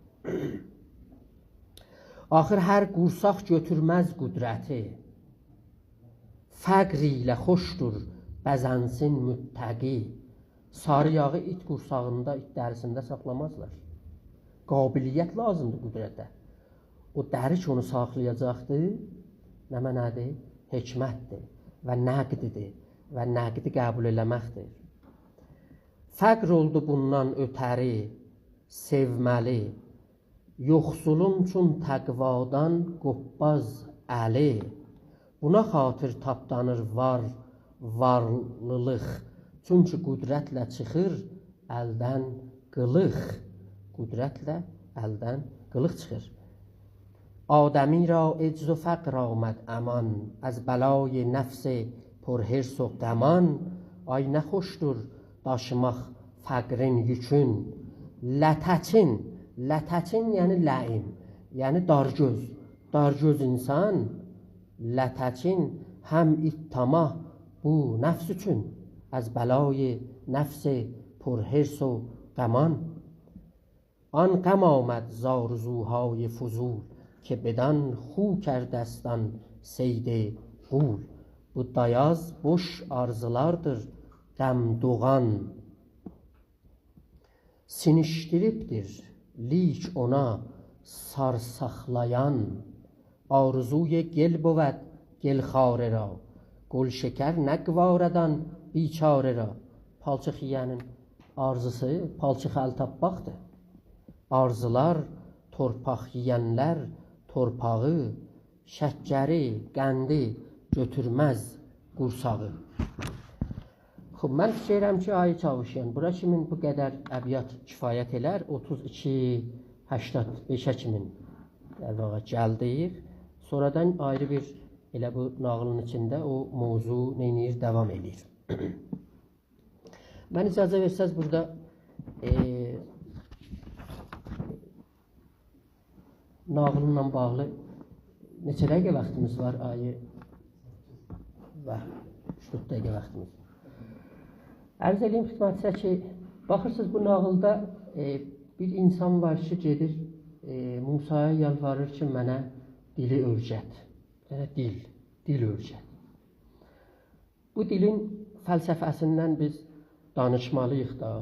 آخر هر قورساق گؤتورمز قدرتی، فقر ایله خوشدور بزنسین متقی. ساری یاغی ایت قورساغیندا، ایت دریسینده ساخلامازلار. قابلیت لازیمدیر قدرته. او دری کی، اونو ساخلایاجاقدیر، نمنه‌دیر؟ حکمتدیر و نقددیر و نقدی قبول ائله‌مکدیر. فقر اولدو بوندان اؤتری سئومه‌لی، یوخسولون چون تقوادان قوپماز الی. بونا خاطر تاپدانیر وار، وارلیلیق، چونکی قدرتله چیخیر الدن قیلیق. قدرتله الدن قیلیق چیخیر. آدمی را عجز و فقر آمد امان، از بلای نفس پرحرص و غمان. آی نه خوشدور داشیماق فقرین یوکون. لته‌چین، لته‌چین یعنی لئیم، یعنی دارگؤز. دارگؤز اینسان، لته‌چین هم ایت طمع بو نفس اوچون، از بلای نفس پرحرص و غمان. آن غم آمد ز آرزوهای فضول، که بدان خو کردست آن صید غول. بو دایاز بوش آرزولاردیر غم دوغان. سینیشدیریبدیر لیک اونا سارساقلایان. آرزوی گل بود گل‌خواره را، گل‌شکر نگوارد آن بیچاره را. پالچیق یئیه‌نین آرزوسو پالچیغا ال تاپماقدیر. آرزولار تورپاق یئینلر تورپاغی، شکری، قندی گؤتورمز قورساغی. خوب، من فیکیر ائدیرم کی، آقای چاوشیان، بورا کیمین بو قدر ابیات کفایت ائلر، اوتوز ایکی، هشتاد بئشه کیمین، در واقع، گلدیک. سونرادان آیری بیر، ائله بو ناغیلین ایچینده او موضوع نئینیر، داوام ائله‌ییر. من اجازه وئرسز، بورادا، ائ، ناغیللا باغلی نئچه دقیقه واختیمیز وار، آقای؟ وار، اوچ-دؤرد دقیقه واختیمیز وار. عرض ائله‌ییم خدمتینیزه کی، باخیرسینیز، بو ناغیلدا، ائ، بیر اینسان وار کی، گئدیر، ائ، موسایا یالواریر کی، منه دیلی اؤیرت. یعنی دیل، دیل اؤیرت. بو دیلین فلسفه‌سیندن بیز دانیشمالی‌ییق دا.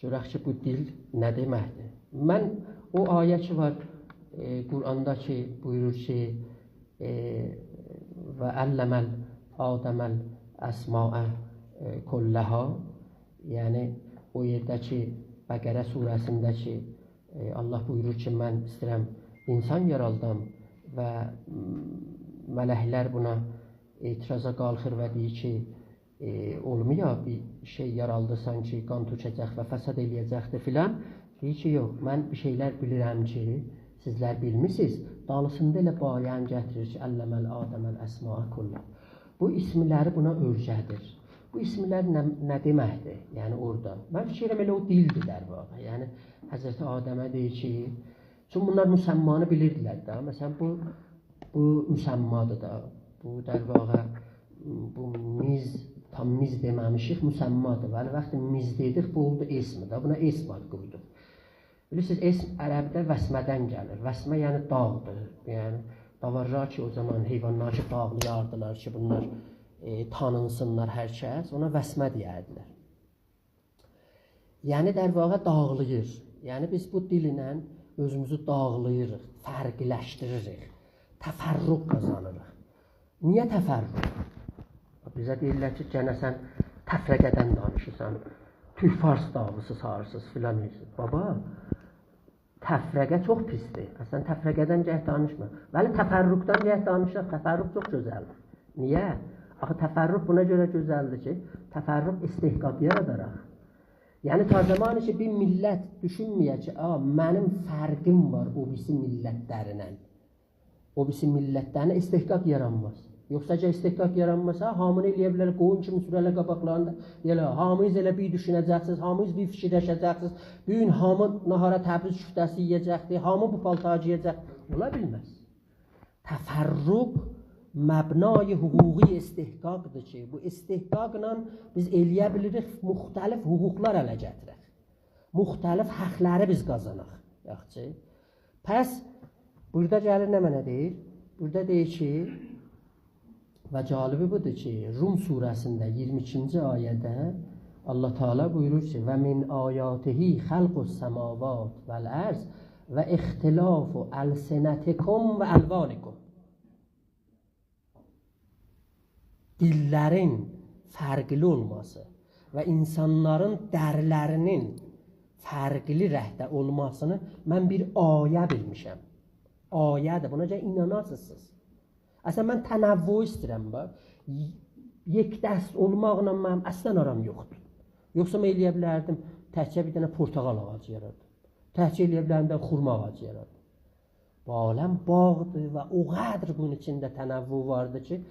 گؤرک کی، بو دیل نه دئمکدیر؟ من او آیه کی وار، ائ، قرآندا کی، بویورور کی، ائ، «و علم آدم الاسماء، ائ، کلها»، یعنی او یئرده کی، بقره سوره‌سینده کی، ائ، الله بویورور کی، من ایسته‌ییرم اینسان یارالدام و، م، ملکلر بونا اعتراضا قالخیر و دئییر کی، ائ، اولمویا بیر شئی یارالدیسان کی، قان تؤکه‌جک و فساد ائله‌یه‌جکدیر فلان. دئییر کی، یوخ، من بیر شئیلر بیلیرم کی، سیزلر بیلمیرسینیز. دالیسیندا ائله بو آیه‌نی گتیریر کی، «علم آدم الاسماء کلها». بو اسملری بونا اؤیره‌دیر. بو اسملر نه، نه دئمکدیر؟ یعنی اورادا. من فیکیر ائدیرم، ائله او دیلدیر در واقع. یعنی حضرت آدمه دئییر کی، چونکی بونلار مسمانی بیلیردیلر ده. مثلا، بو، بو مسمادیر دا. بو، در واقع، بو میز تام میز دئمه‌میشیک، مسمادیر. ولی وقتی میز دئدیک، بو اولدو اسم ده. بونا اسم آد قویدوق. بیلیرسینیز، اسم عربده وسمه‌دن گلیر. وسمه یعنی داغدیر. یعنی داوارلار کی، او زامان حیوانلار کی داغلایاردیلار کی، بونلار، ائ، تانینسینلار هر کس، اونا وسمه دئیردیلر. یعنی، در واقع داغلاییر. یعنی، بیز بو دیلله اؤزوموزو داغلاییریق، فرقلی‌لشدیریریک، تفرق قازانیریق. نییه تفرق؟ بیزه دئییرلر کی، گئنه سن تفرقه‌دن دانیشیرسان، تورک-فارس دعواسی سالیرسینیز فلان ائدیرسینیز. بابا، تفرقه چوخ پیسدیر. اصلاً تفرقه‌دن گرک دانیشما. ولی تفرقدن گرک دانیشاق. تفرق چوخ گؤزلدیر. نییه؟ آخی تفرق بونا گؤره گؤزلدیر کی، تفرق استحقاق یارادار آخی. یعنی، تا زمانی کی، بیر میللت دوشونمه‌یه کی، «آ، منیم فرقیم وار او بیریسی میللتلرینن.» او بیریسی میللتلرینه استحقاق یارانماز. یوخسا اگر استحقاق یارانماسا، هامینی ائلیه بیلر قویون کیمی سوره‌لر قاباقلاریندا. دئیه‌لر، «هامینیز ائله بیر دوشونه‌جکسینیز، هامینیز بیر فیکیرلشه‌جکسینیز. بو گون هامی ناهارا تبریز کوفته‌سی یئیه‌جکدیر، هامی بو پالتاری گئیه‌جک.» اولا بیلمز. تفرق مبنای حقوقی استحقاقدیر کی، بو استحقاقلا بیز ائلیه بیلیریک مختلف حقوقلار اله گتیرک. مختلف حقلری بیز قازاناق. یاخشی. پس بورادا گلیر نمنه دئییر؟ بورادا دئییر کی، و جالبی بودور کی، روم سوره‌سینده اییرمی ایکینجی آیه‌ده الله تعالی بویورور کی، «و من آیاته خلق السماوات والارض و اختلاف السنتکم و الوانکم.» دیللرین فرقلی اولماسی و اینسانلارین دری‌لرینین فرقلی رنگده اولماسینی من بیر آیه بیلمیشم. آیه‌دیر، بونا گرک ایناناسینیز سیز. اصلاً، من تنوع ایسته‌ییرم، باخ. ی-، یکدست اولماقلا منیم اصلاً آرام یوخدور. یوخسا من ائلیه بیلردیم، تکجه بیر دنه پرتقال آغاجی یارادیم. تکجه ائلیه بیلردیم، بیر دنه خورما آغاجی یارادیم. بو عالم باغدیر و او قدر بونون ایچینده تنوع واردیر کی،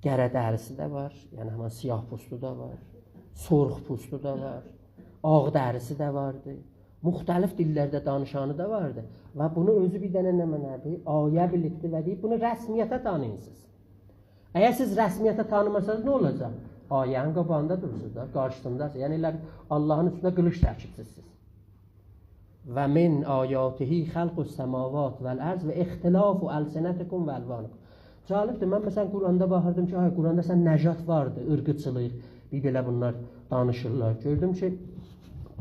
قره دری‌سی ده وار، یعنی همان سیاه پوستو دا وار، سرخ پوستو دا وار، آغ دری‌سی ده واردی. مختلف دیللرده دانیشانی دا واردی. و بونو اؤزو بیر دنه نمنه‌دیر؟ آیه بیلیبدی و دئییب، «بونو رسمیته تانییین سیز.» اگر سیز رسمیته تانیماسانیز، نه اولاجاق؟ آیه‌نین قاباغیندا دورورسونوز دا، قارشیسینداسینیز. یعنی، ائله آللاهین اوستونه قیلیش چکیبسیز سیز. «و من آیاته خلق السماوات والارض و اختلاف السنتکم و الوانکم.» جالبدیر، من، مثلاً، قرآندا باخیردیم کی، آی، قرآندا اصلاً نژاد واردی، عیرقچیلیق، بیر بئله بونلار دانیشیرلار. گؤردوم کی،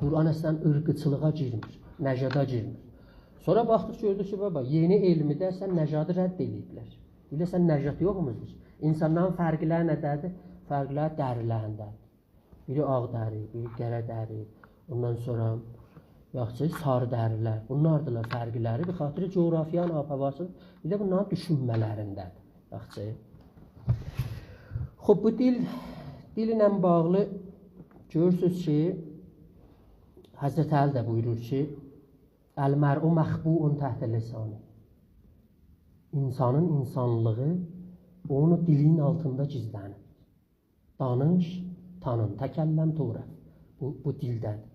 قرآن اصلاً عیرقچیلیغا گیرمیر، نژادا گیرمیر. سونرا باخدیق، گؤردوک کی، بابا، یئنی علمده اصلاً نژادی رد ائله‌ییبلر. بیلیرسن، نژاد یوخموشدور. اینسانلارین فرقلری نه‌ده‌دیر؟ فرقلری دری‌لرینده‌دیر. بیری آغ دری، بیری قره دری، اوندان سونرا، یاخشی، ساری دری‌لر. بونلاردیلار فرقلری. به خاطر جغرافیانین آب-و-هواسی، بیر ده بونلارین دوشونمه‌لرینده‌دیر. یاخشی. خوب، بو دیل، دیل ایله باغلی گؤرورسونوز کی، حضرت علی ده بویورور کی، «المرء مخبوء تحت لسانه.» اینسانین اینسانلیغی اونون دیلینین آلتیندا گیزلنیب. دانیش، تانین، تکلم تعرف. بو، بو دیلده‌دیر.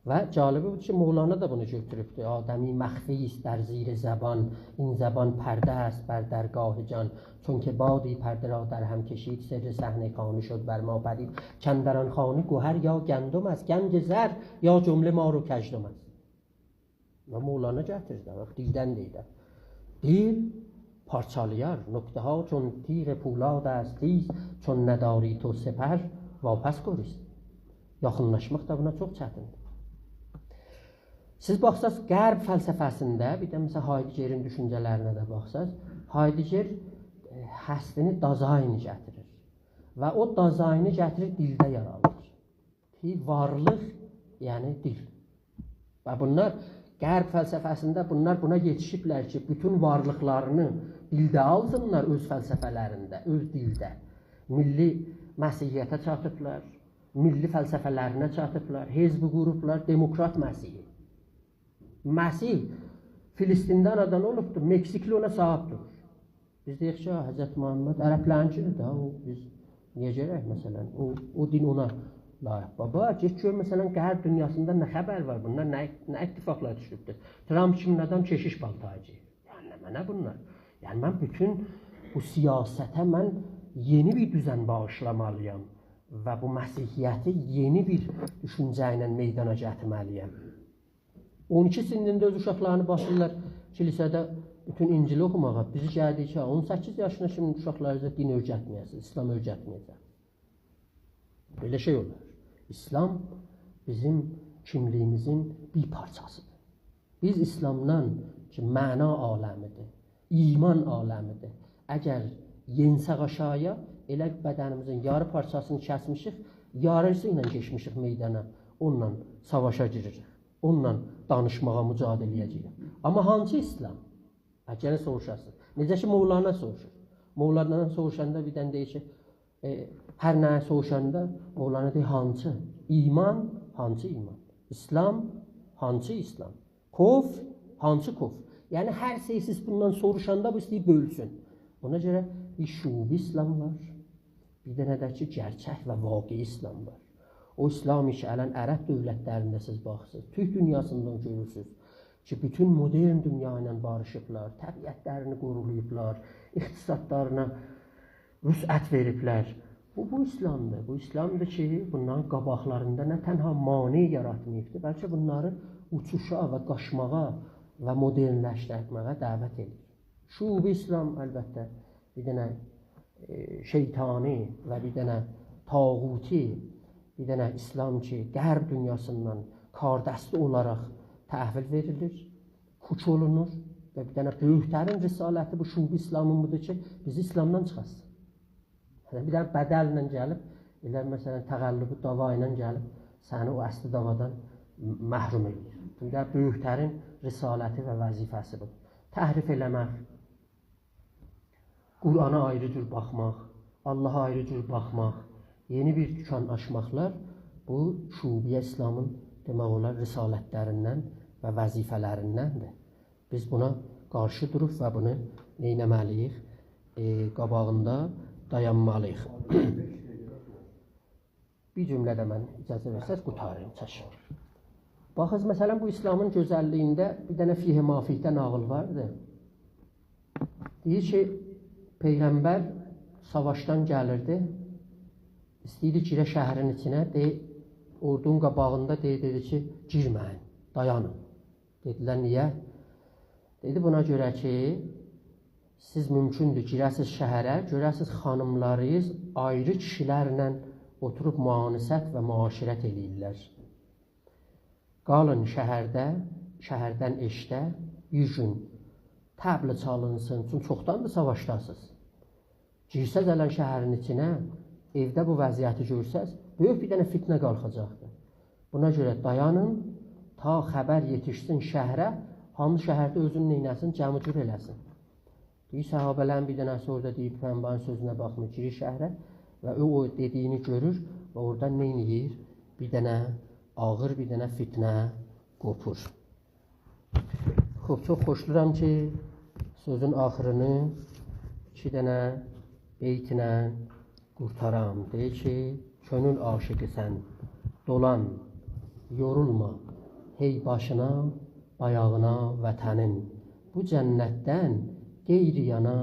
و جالبی بودور کی، مولانا دا بونو گؤتوروبدور. «آدمی مخفی است در زیر زبان، این زبان پرده است بر درگاه جان. چون که بادی پرده را در هم کشید، سر صحنه‌خانه شد بر ما پدید. کاندر آن خانه گهر یا گندم است، گنج زر یا جمله مار و کژدم است.» و مولانا گتیریر ده، باخ، دیلدن دئییر ده. دیل پارچالایار، «نکته‌ها چون تیغ پولاد است تیز، چون نداری تو سپر، واپس گریز.» یاخینلاشماق دا بونا چوخ چتیندیر. سیز باخساز، غرب فلسفه‌سینده، بیر ده، مثلاً، هایدگرین دوشونجه‌لرینه ده باخساز، هایدگر، ائ، هستینی دازاین گتیریر. و او دازاینی گتیریر، دیلده یارادیر. کی، وارلیق، یعنی دیل. و بونلار، غرب فلسفه‌سینده بونلار بونا یئتیشیبلر کی، بوتون وارلیقلارینی دیلده آلسینلار، اؤز فلسفه‌لرینده، اؤز دیلده. میللی مسیحیته چاتیبلار، میللی فلسفه‌لرینه چاتیبلار، حزب قوروبلار، دموکرات مسیحی. مسیح فلسطینده آنادان اولوبدور، مکزیکلی اونا صاحیب دورور. بیز دئیک کی، «آ، حضرت محمد عربلرینکیدیر ده، او بیز نییه گرک، مثلاً، او، او دین اونا لایق؟» بابا، گئت گؤر، مثلاً، غرب دونیاسیندا نه خبر وار، بوندان نه، نه اتفاقلار دوشوبدور. ترامپ کیمین آدام کشیش پالتاری گئییر. یعنی، نمنه بونلار؟ یعنی، من بوتون بو سیاسته من یئنی بیر دوزن باغیشلامالییام و بو مسیحیتی یئنی بیر دوشونجه ایله میدانا گتیرمه‌لییم. اون ایکی سنّینده اؤز اوشاقلارینی باسیرلار کلیسادا بوتون انجیلی اوخوماغا. بیزی گلدی کی، اون سککیز یاشینا کیمی اوشاقلارینیزا دین اؤیرتمه‌یه‌سینیز، اسلام اؤیرتمه‌یه‌جک. بئله شئی اولار؟ اسلام بیزیم کیملیییمیزین بیر پارچاسیدیر. بیز اسلامدان کی، معنا عالمیدیر، ایمان عالمیدیر. اگر یئنسک آشاغییا، ائله بدنیمیزین یاری پارچاسینی کسمیشیک، یاریسی ایله گئتمیشیک میدانا، اونونلا ساواشا گیریریک، اونونلا دانیشماغا، مجادله‌یه گیریریک. آمما هانسی اسلام؟ هه، گئنه سوروشاسینیز. نئجه کی، مولانا سوروشور. مولانا سوروشاندا بیر دنه دئییر کی، ائ، هر نه‌یه سوروشاندا مولانا دئییر، هانسی؟ ایمان، هانسی ایمان؟ اسلام، هانسی اسلام؟ کفر، هانسی کفر؟ یعنی، هر شئی سیز بوندان سوروشاندا بو ایسته‌ییر بؤلسون. اونا گؤره بیر شعوبی اسلام وار، بیر دنه ده کی، گئرچک و واقعی اسلام وار. او اسلام کی، الان عرب دؤولتلرینده سیز باخیرسینیز، تورک دونیاسیندا اونو گؤرورسونوز کی، بوتون مدرن دونیا ایله باریشیبلار، طبیعتلرینی قورویوبلار، اقتصادلارینا وسعت وئریبلر. بو، بو اسلامدیر. بو اسلامدیر کی، بوندان قاباقلاریندا نه تنها مانع یاراتماییبدیر، بلکه بونلاری اوچوشا و قاچماغا و مدرنلشدیرمه‌یه دعوت ائدیر. شعوبی اسلام، البته، بیر دنه، ائ، شیطانی و بیر دنه طاغوتی، بیر دنه اسلام کی، غرب دونیاسیندان کاردستی اولاراق تحویل وئریلیر، پوچ اولونور و بیر دنه بؤیوک‌ترین رسالتی بو شعوبی اسلامین بودور کی، بیزی اسلامدان چیخارتسین. یعنی، بیر دنه بدلله گلیب، ائله، مثلا، تقلبی داوا ایله گلیب سنی او اصلی داوادان م-، محروم ائدیر. بیر دنه بؤیوک‌ترین رسالتی و وظیفه‌سی بودور. تحریف ائله‌مک، قرآنا آیری جور باخماق، آللاها آیری جور باخماق، یئنی بیر دوکان آچماقلار بو شعوبیه اسلامین، دئمک اولار، رسالتلریندن و وظیفه‌لریندندیر. بیز بونا قارشی دوروب و بونو نئینه‌مه‌لی‌ییک؟ ائ، قاباغیندا دایانمالی‌ییق. بیر جمله ده من، اجازه وئرسز، قوتاریم، چشم. باخیز، مثلا، بو اسلامین گؤزللیگینده بیر دنه فیه ما فیه‌ده ناغیل واردی. دئییر کی، پیغمبر ساواشدان گلیردی، ایسته‌ییردی گیره شهرین ایچینه، دئ-، اوردونون قاباغیندا دئ-، دئدی کی، گیرمه‌یین، دایانین. دئدیلر، نییه؟ دئدی، بونا گؤره کی، سیز مومکوندور گیره‌سیز شهره، گؤره‌سیز خانیملارینیز آیری کیشیلرله اوتوروب مؤانست و معاشرت ائله‌ییرلر. قالین شهرده، شهردن ائشیکده بیر گون طبل چالینسین، چونکی چوخداندیر ساواشداسینیز. گیرسز الان شهرین ایچینه، ائوده بو وضعیتی گؤرسز، بؤیوک بیر دنه فتنه قالخاجاقدیر. بونا گؤره دایانین، تا خبر یئتیشسین شهره، هامی شهرده اؤزونو نئینه‌سین، جمع و جور ائله‌سین. دئییر، صحابه‌لرین بیر دنه‌سی اورادا دئییر، پیغمبرین سؤزونه باخمیر، گیریر شهره و او، او دئدیگینی گؤرور و اورادا نئینیر؟ بیر دنه آغیر، بیر دنه فتنه قوپور. خوب، چوخ خوشلورام کی، سؤزون آخیرینی ایکی دنه بیتله قورتارام. دئییر کی، کؤنول عاشیقی‌سن، دولان، یورولما، هئی باشینا، بایاغینا وطنین. بو جنتدن غیری یانا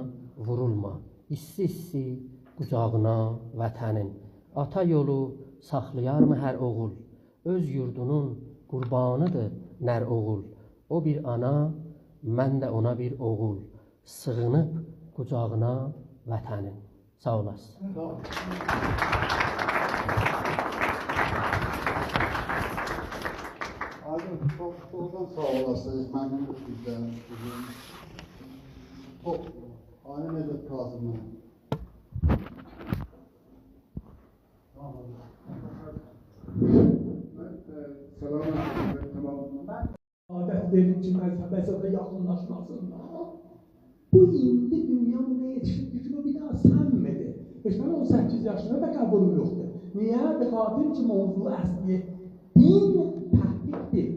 وورولما، ایسسی-ایسسی قوجاغینا وطنین. آتا یولو ساخلایارمی هر اوغول؟ اؤز یوردونون قوربانیدیر نر اوغول. او بیر آنا، من ده اونا بیر اوغول. سیغینیب قوجاغینا وطنین. ساغ اولاسیز. ساغ اول. آیدین، چوخ، چوخدان ساغ اولاسینیز. ممنونوق سیزدن. چوخ، آیدین، نجات کاظمی. سلام علیکم. تمام. عادت وئرین کی، مذهبه زادا یاخینلاشماسینلار. بو ایندی دونیا بونا یئتیشیبدیر کی، بو بیر داها سنمه‌دیر. هئچ من اون سککیز یاشیندا دا قبولوم یوخدور. نییه؟ به خاطر کی، موضوع اصلی دین تحقیقدیر.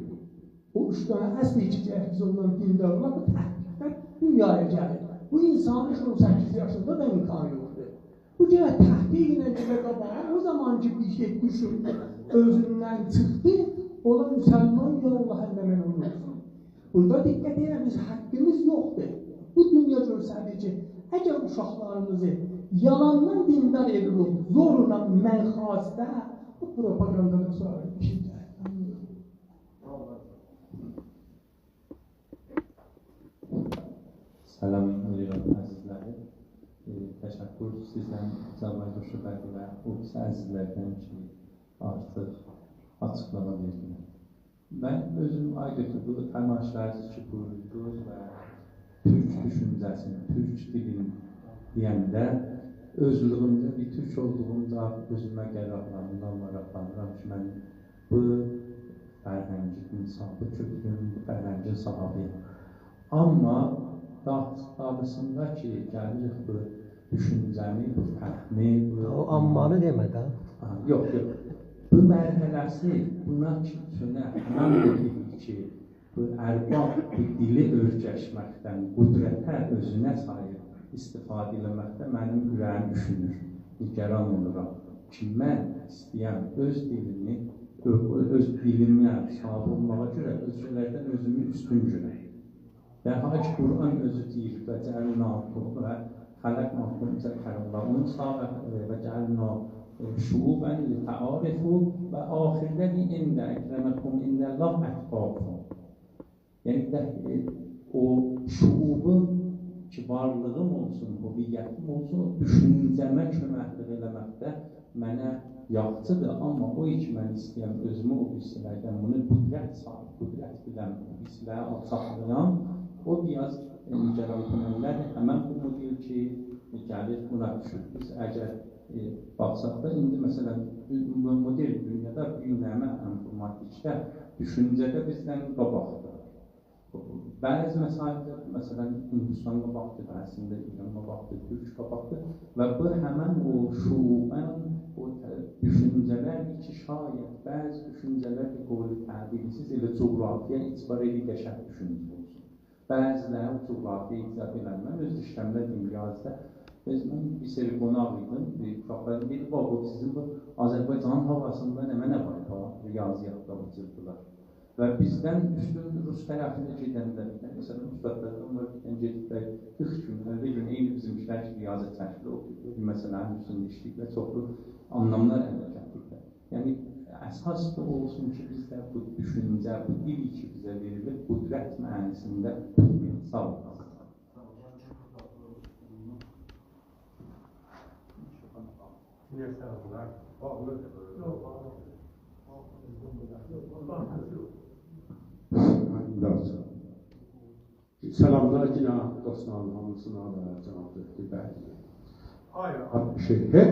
او اوچ دنه اصل کی، گرک بیز اوندان دیندار اولاق، بو تحقیقدن دونیایا گلیر. بو انسانین اون سککیز یاشیندا دا امکانی یوخدور. بو گرک تحقیق ایله گئده قاباغا، او زامان کی، بیر شئی دوشوب، اؤزوندن چیخدی، اولا مسلمان، یا الله، الله‌من اولورسان. بورادا دقت ائدین، بیز حاققیمیز یوخدور. بو دونیا گؤرسدیر کی، اگر اوشاقلاریمیزی یالاندان دیندار ائدیریک، زورلا، منخاسدا، بو پروپاگاندادان سونرا بیر شئی دئییل. سلام ائله‌ییرم عزیزلری. ائ، تشکر سیزدن، جواد شبه‌لی و او بیریسی عزیزلردن کی، آرتیق آچیقلاما وئردیلر. من اؤزوم، آقای دکتر، بو تماشاچی کی بویوردونوز و تورک دوشونجه‌سینی، تورک دیلینی دئینده، اؤزلویومده بیر تورک اولدوغومدا اؤزومه قرارلانیرام، ماراقلانیرام کی، من بو فرهنگین صاحیبی، بو کولتورون، بو فرهنگین صاحیبی‌یم. آمما داها، داهیسیندا کی، گلیریک بو دوشونجه‌نی، بو فهمی، بو او آممانی دئمه ده. ها، یوخ، یوخ. بو مرحله‌سی، بونا کی، چؤنه، من دئدیم کی، بو ارباب بو دیلی اؤیرشمکدن قدرته اؤزونه ساییب استفاده ائله‌مکده منیم اوره‌ییم اوشونور. نگران اولورام کی، من ایسته‌یم اؤز دیلیمی، اؤ-، اؤز دیلیمه صاحیب اولماغا گؤره اؤزگه‌لردن اؤزومو اوستون گؤرم. در حالی کی، قرآن اؤزو دئییر: «و جعلناکم»، و «خلقناکم»، ذکر الله، اونون سابق، ائ، «و جعلنا، ائ، شعوبا لتعارفوا»، و آخیرده دئییر: «ان اکرمکم عند الله اتقاکم». یعنی، ده، ائ، او شعوبون کی، وارلیغیم اولسون، هویتیم اولسون، او دوشونجه‌مه کؤمکلیک ائله‌مکده منه یاخشیدیر، آمما او کی، من ایسته‌یم اؤزومو او بیریسیلردن، بونو قدرت صاحیب، قدرت بیلن بیریسیلره آلچاقلایام، او بیر آز، ائ، نگران کننده‌دیر. همن بو مدل کی، گلیر بونا دوشور. بیز اگر، ائ، باخساق دا، ایندی مثلا، بو مدل دونیادا بیر نمنه انفورماتیکده، دوشونجه‌ده بیزدن قاباقدیر. بعضی مسائلده، مثلا، هندوستان قاباقدیر، بعضی‌سینده ایران قاباقدیر، تورک قاباقدیر. و بو همن او شعوبون، او ت-، دوشونجه‌لر کی، شاید بعضی دوشونجه‌لر، بیر قول تعبیرسیز، ائله جغرافیایا اعتبار ائدیر، قشنگ دوشونجه اولسون. بعضی‌لری او جغرافیایا اعتبار ائله‌میر. من اؤز ایشلریمده دئدیم، ریاضی‌دا، اؤز، من بیر سری قوناق ایدیم، بیر اوشاقلار دئدی: «بابا، سیزین بو آذربایجانین هاواسیندا نمنه وار ها، ریاضیاتدا او جور بولار.» و بیزدن اوستون روس طرفینه گئدنده، مثلا، اوستادلار، اونلار بیزدن گئدیبلر قیرخ گون، اللی گون، عینی بیزیمکیلر کی، ریاضی چکیلیر، اوتوروب بیر مسئله‌نین اوستونده ایشله‌ییبلر، چوخلو آنلاملار الده گتیریبلر. یعنی، اساس دا اولسون کی، بیزده بو دوشونجه، بو دیل کی، بیزه وئریلیب، قدرت معنی‌سینده توتمایاق. ساغ اولون. سلاملار یئنه دوستلارین هامیسینا و جناب دکتر بهلی. آیا شئی، هه؟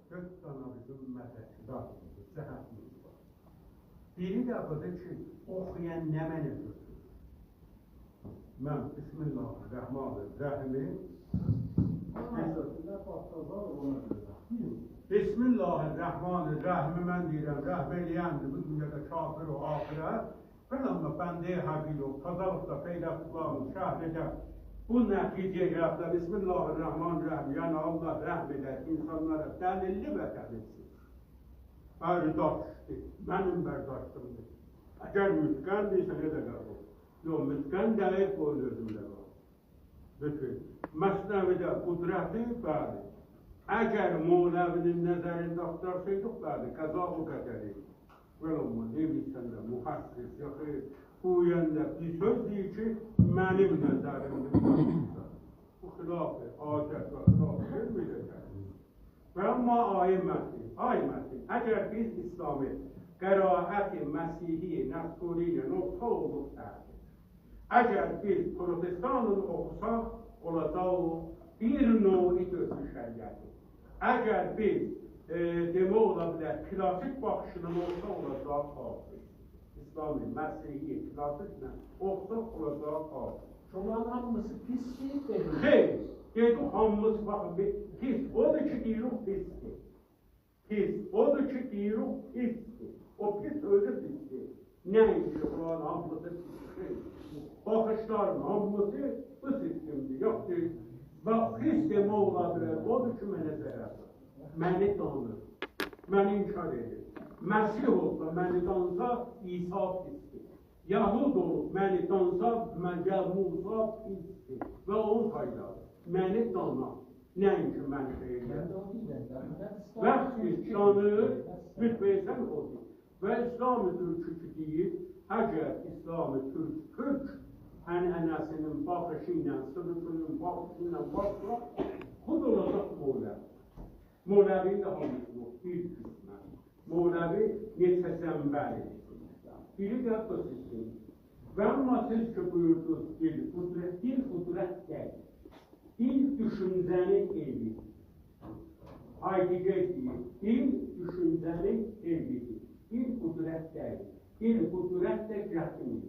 دؤرد دانا بیزیم مددکار جهتیمیز وار. بیری ده بودور کی، اوخویان نمنه گؤتورور؟ من بسم الله الرحمن الرحیمی، بسم الله الرحمن الرحیمی من دئییرم، رحم ائله‌یندیر بو دونیادا کافر و آخرت. من آمما بنده حقیر و تازالیقدا پیدا توتولان شهرده بو نتیجه‌یه گلیبلر، بسم الله الرحمن الرحیم، یعنی الله رحم ائدر اینسانلارا، دلیللی و دلیلسیز. برداشتی، منیم برداشتیمدیر. اگر متقندیرسه، ائله قبول. یوخ، متقن دئییل، قوی اؤزومده قالسین. بوتون مثنوی‌ده قدرتی، بلی. اگر مولوی‌نین نظرینده آختارسایدیق، بلی، قضا و قدری. بئله اولماز، نئینیرسن ده، محقق، یا خیر، گوینده بیر سؤز دئییر کی، منیم نظریمدیر. بو خلاف عادت و خلاف علم ائده‌جک. و آمما آقای متین، آقای متین، اگر بیز ایسلامی قرائت مسیحی نصرانی ایله اوخوساق، اولور کافر. اگر بیز پروتستانلا اوخوساق، اولاجاق بیر نوع تورک شریعتی. اگر بیز، ائ، دئمک اولا بیلر، کلاسیک باخیشلا اوخوساق، اولاجاق کافر. ایسلامی، مسیحی، کلاسیکله اوخوساق، اولاجاق کافر. بونلارین هامیسی پیسدیر، دئدیم. خیر، دئدیک هامیسی، باخین، بیر پیس اودور کی، دئییریک پیسدیر. پیس اودور کی، دئییریک پیسدیر. او پیس اؤزو پیسدیر. نه اینکی بونلارین هامیسی پیسدیر. باخیشلارین هامیسی بو سیستمدیر. یوخ، دئییر، باخ، پیس دئمک اولا بیلر، اودور کی، منه ضرر وورور. منی دانیر. منی انکار ائدیر. مسیح اولسا، منی دانسا، عیسی پیسدیر. یهود اولوب منی دانسا، من، یا موسی پیسدیر و اونون تایداری. منی دانا، نه‌اینکی منی بئیله. وقتی دانیر، لطف ائدیرسن اودور. و اسلام تورکو کی دئییر، اگر اسلام تورک، تورک عنعنه‌سینین باخیشی ایله، سیمیتینین باخیشی ایله باخسا، بو دا اولاجاق مولوی. مولوی ده هامیسی یوخ، بیر قسمت. مولوی نئچه زنبلی. بیری ده بو سیزین. و آمما سیز کی بویوردونوز، دیل قدرت، دیل قدرت دئییل. دیل دوشونجه‌نین ائویدیر. هایدگر دئییر، دیل دوشونجه‌نین ائویدیر. دیل قدرت دئییل. دیل قدرت ده گتیرمیر.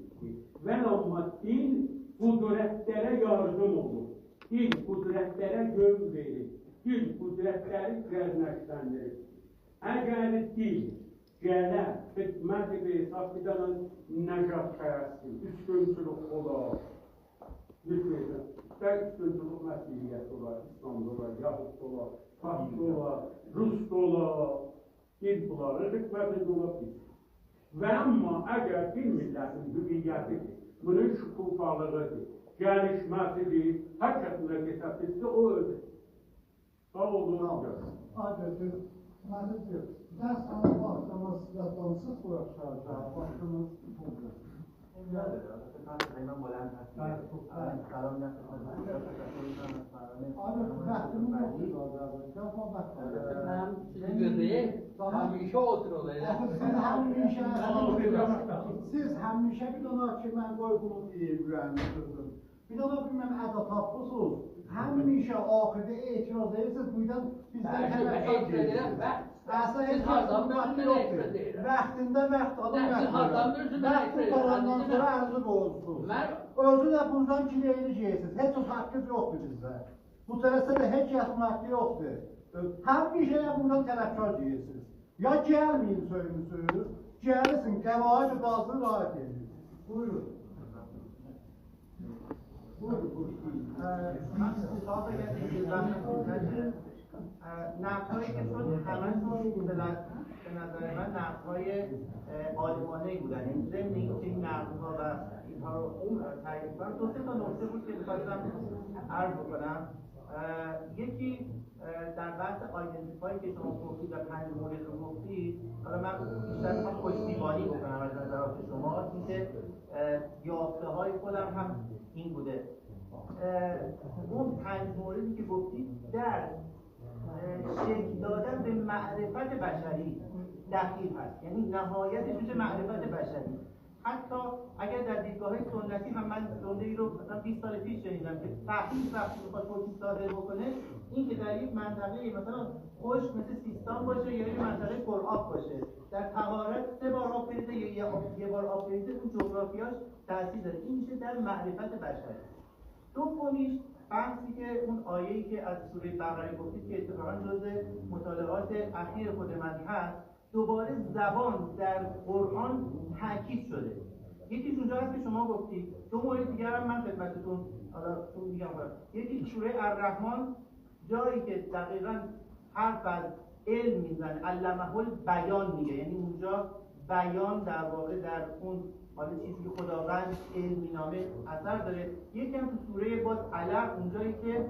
و آمما دیل قدرتلره یاردیم اولور. دیل قدرتلره یؤن وئریر. دیل قدرتلری گرنکلندیریر. اگر دیل گله خدمت به حساب بیر دنه نژادپرستی، اوستونچولوک اولا، نئجه ده اوستونچولوک مسیحیت اولا، اسلام دا اولا، یهود دا اولا، فارس دا اولا، روس دا اولا، دیل بونلارین خدمتینده اولا بیلیر. و آمما اگر بیر میللتین هویتی‌دیر، بونون شکوفالیغی‌دیر، گلیشمه‌سی‌دیر، هر کس بونا حساب ائتسه، او اؤزو. ساغ اولون. ساغ اول. آقای دکتر، منیم بیر دنه سؤالیم وار، آمما سیز یاددان چیخیب بوراخمیشام، واختیمیز اولدو. نداره، البته من تقریباً بلند هستم. بله، خوب، بله. سلام، نه خدمت؟ تشکر می‌کنم از فرهنگ. آقای دکتر، واختیمیز یوخدور، عذر ایسته‌ییرم. یا، واخت البته، منیم سیزین گؤزوم، تمام. همیشه اوتورور ائله. آخی سیز همیشه، سیز همیشه بیر دنه کی، من قوی بونو دئییم، اوره‌ییمی قیزدیریم. بیر دنه بیلمم ادا تاپمیسینیز. همیشه آخیردا اعتراض ائدیرسینیز، بوردان بیزدن بلی، طلبکار اعتراض ائدیرم. گئدیرسینیز. اصلاً سیز هئچ هاردان حاققینیز بیلیرسینیز یوخدور. من اعتراض ائدیرم؟ واختیندا واخت آلین، نه، سیز واخت. هاردان بیلیرسینیز من اعتراض ائدیرم؟ واخت قوتاراندان سونرا عرضه قویورسونوز. من اؤزو ده بوردان گیلئیلی گئدیرسینیز. هئچ حاققینیز یوخدور بیزده. بو جلسه‌ده هئچ کسین حاققی یوخدور. همیشه بوردان طلبکار گئدیرسینیز. یا گلمه‌یین سؤیله‌ییرسینیز، گلیرسینیز، قواعد بازی رعایت ائدین. بویورون. بویورون، بویورون. اه، من سؤال بگم، اه، نقدهایی که شد، همه‌شون به نظر، به نظر من نقدهای، اه، عالمانه‌ای بودن. یعنی ضمن اینکه این نقدها و اینها رو، اه، تایید کنم، دو سه تا نکته بود که می‌خواستم عرض بکنم. اه، یکی، اه، در بحث identify که شما گفتید و پنج مورد رو گفتید، حالا من بیشتر می‌خوام پشتیبانی بکنم از نظرات شما، اینکه، اه، یافته‌های خودم هم این بوده. اه، اون پنج موردی که گفتید در، اه، شکل دادن به معرفت بشری دخیل هست، یعنی نهایتش می‌شه معرفت بشری. حتی اگر در دیدگاه‌های سنتی هم، من جمله‌ای رو مثلاً بیست سال پیش شنیدم که فقیه وقتی می‌خواد حکم صادر بکنه، این که در یک منطقهٔ مثلاً خشک مثل سیستان باشه یا یه منطقهٔ پرآب باشه، در طهارت سه بار آب بریزه یا یه آب، یه بار آب بریزه، اون جغرافیاش تأثیر داره. این می‌شه در معرفت بشری. دومیش، بحثی که اون آیه‌ای که از سورهٔ بقره گفتید که اتفاقاً جزء مطالعات اخیر خود من هست، دوباره زبان در قرآن تاکید شده. یکیش اونجا هست که شما گفتید، دو مورد دیگر هم من خدمتتون، حالا چون می‌گم، یکی سورهٔ الرحمن، جایی که دقیقاً حرف از علم می‌زنه، علمه البیان میگه، یعنی اونجا بیان در واقع در اون، حالا چیزی که خداوند علم مینامه اثر داره. یکی هم تو سورهٔ باز علق، اونجایی که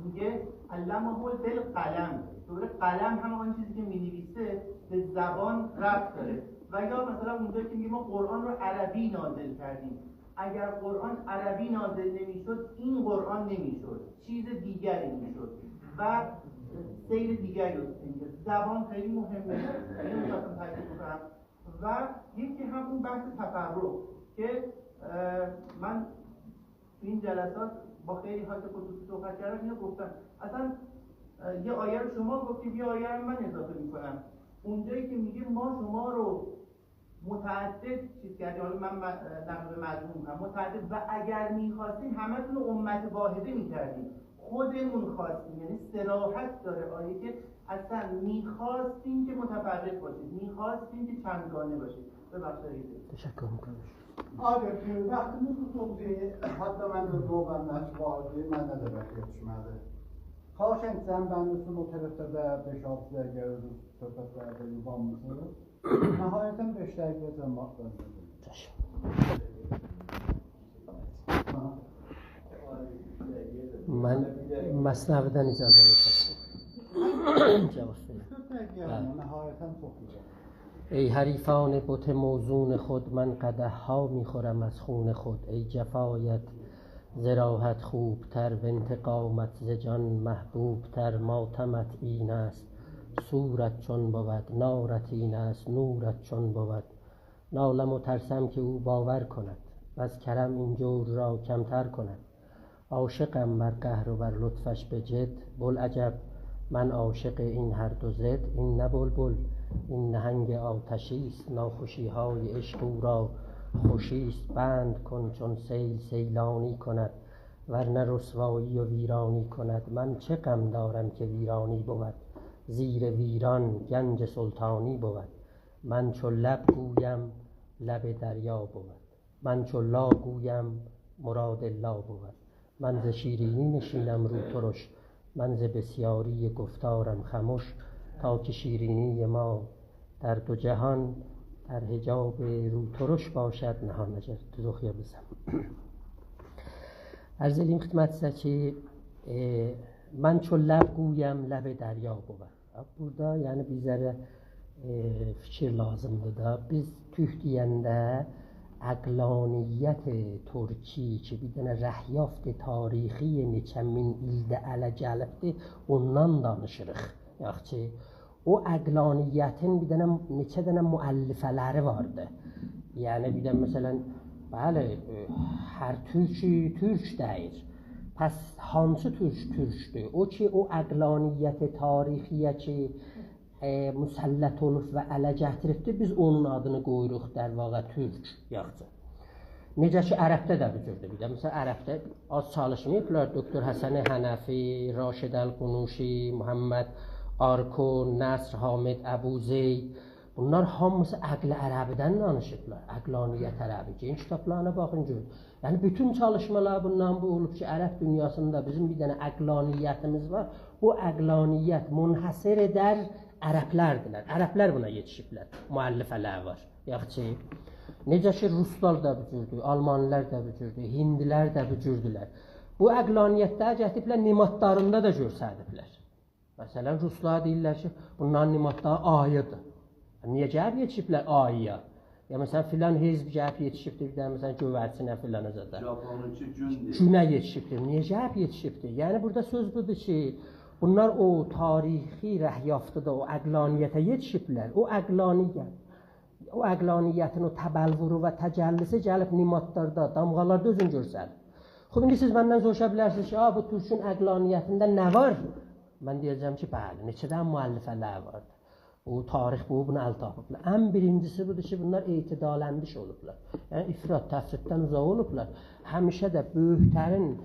میگه علمه بالقلم، دوباره قلم هم آن چیزی که می‌نویسه به زبان ربط داره. و یا مثلاً اونجایی که میگه ما قرآن رو عربی نازل کردیم، اگر قرآن عربی نازل نمی‌شد، این قرآن نمی‌شد، چیز دیگری می‌شد و سیر دیگری رو پیش می‌گرفت. زبان خیلی مهمه، اینو می‌خواستم تاکید بکنم. و یکی هم اون بحث تفرق که، اه، من تو این جلسات با خیلی ها که خصوصی صحبت کردم اینو گفتم. اصلاً، اه، یه آیه رو شما گفتید، یه آیه رو من اضافه می‌کنم. اونجایی که میگه ما شما رو متعدد چیز کردیم، حالا من م-، نقل به مضمون می‌کنم، متعدد، و اگر می‌خواستیم همه‌تون رو امت واحده می‌کردیم. خودمون خواستیم، یعنی صراحت داره آیه که اصلاً می‌خواستیم که متفرق باشید، می‌خواستیم که چندگانه باشید. ببخشید اگه زیاد. تشکر می‌کنم. آقای دکتر، واختیمیز قورتولدو. حتی من ده دوغرودان واردی، منه ده واخت یئتیشمه‌دی. خواهش ائدیرم، بندیسین او طرفده ده بئش-آلتی دقیقه اؤزونوز صحبت‌لرده یوبانمیسینیز. نهایتاً بئش دقیقه‌یه‌جن واخت وئرین. من مثنوی‌دن اجازه وئرسز. جواب وئرین. بلی. ای حریفان بت موزون خود، من قدح‌ها می‌خورم از خون خود. ای جفایت ز راحت خوب‌تر، وانتقامت ز جان محبوب‌تر. ماتمت این است سورت چون بود، نارت این است نورت چون بود. نالم و ترسم که او باور کند، وز کرم این جور را کمتر کند. عاشقم مر قهر و بر لطفش به جد، بوالعجب من عاشق این هر دو ضد. این نه بلبل، این نهنگ آتشی است، ناخوشی‌های عشق او را خوشی است. بند کن چون سیل سیلانی کند، ورنه رسوایی و ویرانی کند. من چه غم دارم که ویرانی بود، زیر ویران گنج سلطانی بود. من چو لب گویم لب دریا بود، من چو لا گویم مراد لا بود. من ز شیرینی نشینم روترش، من ز بسیاری گفتارم خمش. تا که شیرینی ما در دو جهان، در حجاب روترش باشد نهان. اگر دوز اوخویا بیلسم. عرض ائله‌ییم خدمتینیزه کی، ائ، من چو لب گویم لب دریا بود. بورادا، یعنی، بیزلره، ائ، فیکیر لازیمدیر دا. بیز تورک دئینده عقلانیت ترکی کی، بیر دنه رهیافت تاریخی نئچه مین ایلده اله گلیبدیر، اوندان دانیشیریق. یاخشی، او عقلانیتین بیر دنه، نئچه دنه مؤلفه‌لری واردی. یعنی، بیر ده، مثلا، بلی، ائ، هر تورک تورک دئییل. پس هانسی تورک تورکدور؟ او کی، او عقلانیت تاریخی‌یه کی، ائ، مسلط اولوب و اله گتیریبدیر، بیز اونون آدینی قویوروق، در واقع، تورک، یاخشی. نئجه کی، عربده ده بو جوردور. بیر ده، مثلا، عربده آز چالیشماییبلار. دکتر حسن حنفی، راشد الغنوشی، محمد آرکون، نصر حامد ابوزید، بونلار هامیسی عقل عربی‌دن دانیشیبلار، عقلانیت عربی. گئدین کیتابلارینا باخین، گؤرون. یعنی، بوتون چالیشمالار بوندان بو اولوب کی، عرب دونیاسیندا بیزیم بیر دنه عقلانیتیمیز وار. بو عقلانیت منحصر در عربلردیلر. عربلر بونا یئتیشیبلر. مؤلفه‌لر وار. یاخشی. نئجه کی، روسلار دا بو جوردور، آلمانیلار دا بو جوردور، هندیلر ده بو جوردولر. بو عقلانیتلری گتیریبلر، نمادلاریندا دا گؤستریبلر. مثلا، روسلار دئییرلر کی، بونلارین نمادلاری آیی‌دیر. نییه گلیب یئتیشیبلر آیی‌یا؟ یا، مثلا، فلان حزب گلیب یئتیشیبدیر، بیر دنه، مثلا، گؤیرچینه، فلانا زادا. ژاپونونکی گوندور. گونه یئتیشیبدیر. نییه گلیب یئتیشیبدیر؟ یعنی، بورادا سؤز بودور کی، بونلار او تاریخی رهیافتی‌دا او عقلانیته یئتیشیبلر. او عقلانیت، او عقلانیتین او تبلورو و تجلی‌سی گلیب نمادلاردا، دامغالاردا اؤزونو گؤستریر. خوب، ایندی سیز مندن سوروشا بیلرسینیز کی، «آ، بو تورکون عقلانیتینده نه وار؟» من دئیه‌جم کی، بلی، نئچه دنه مؤلفه‌لر واردی. او تاریخ بویو بونا ال تاپیبلار. ان بیرینجی‌سی بودور کی، بونلار اعتدالاندیش اولوبلار. یعنی، افراط تفریطدن اوزاق اولوبلار. همیشه ده بؤیوک‌ترین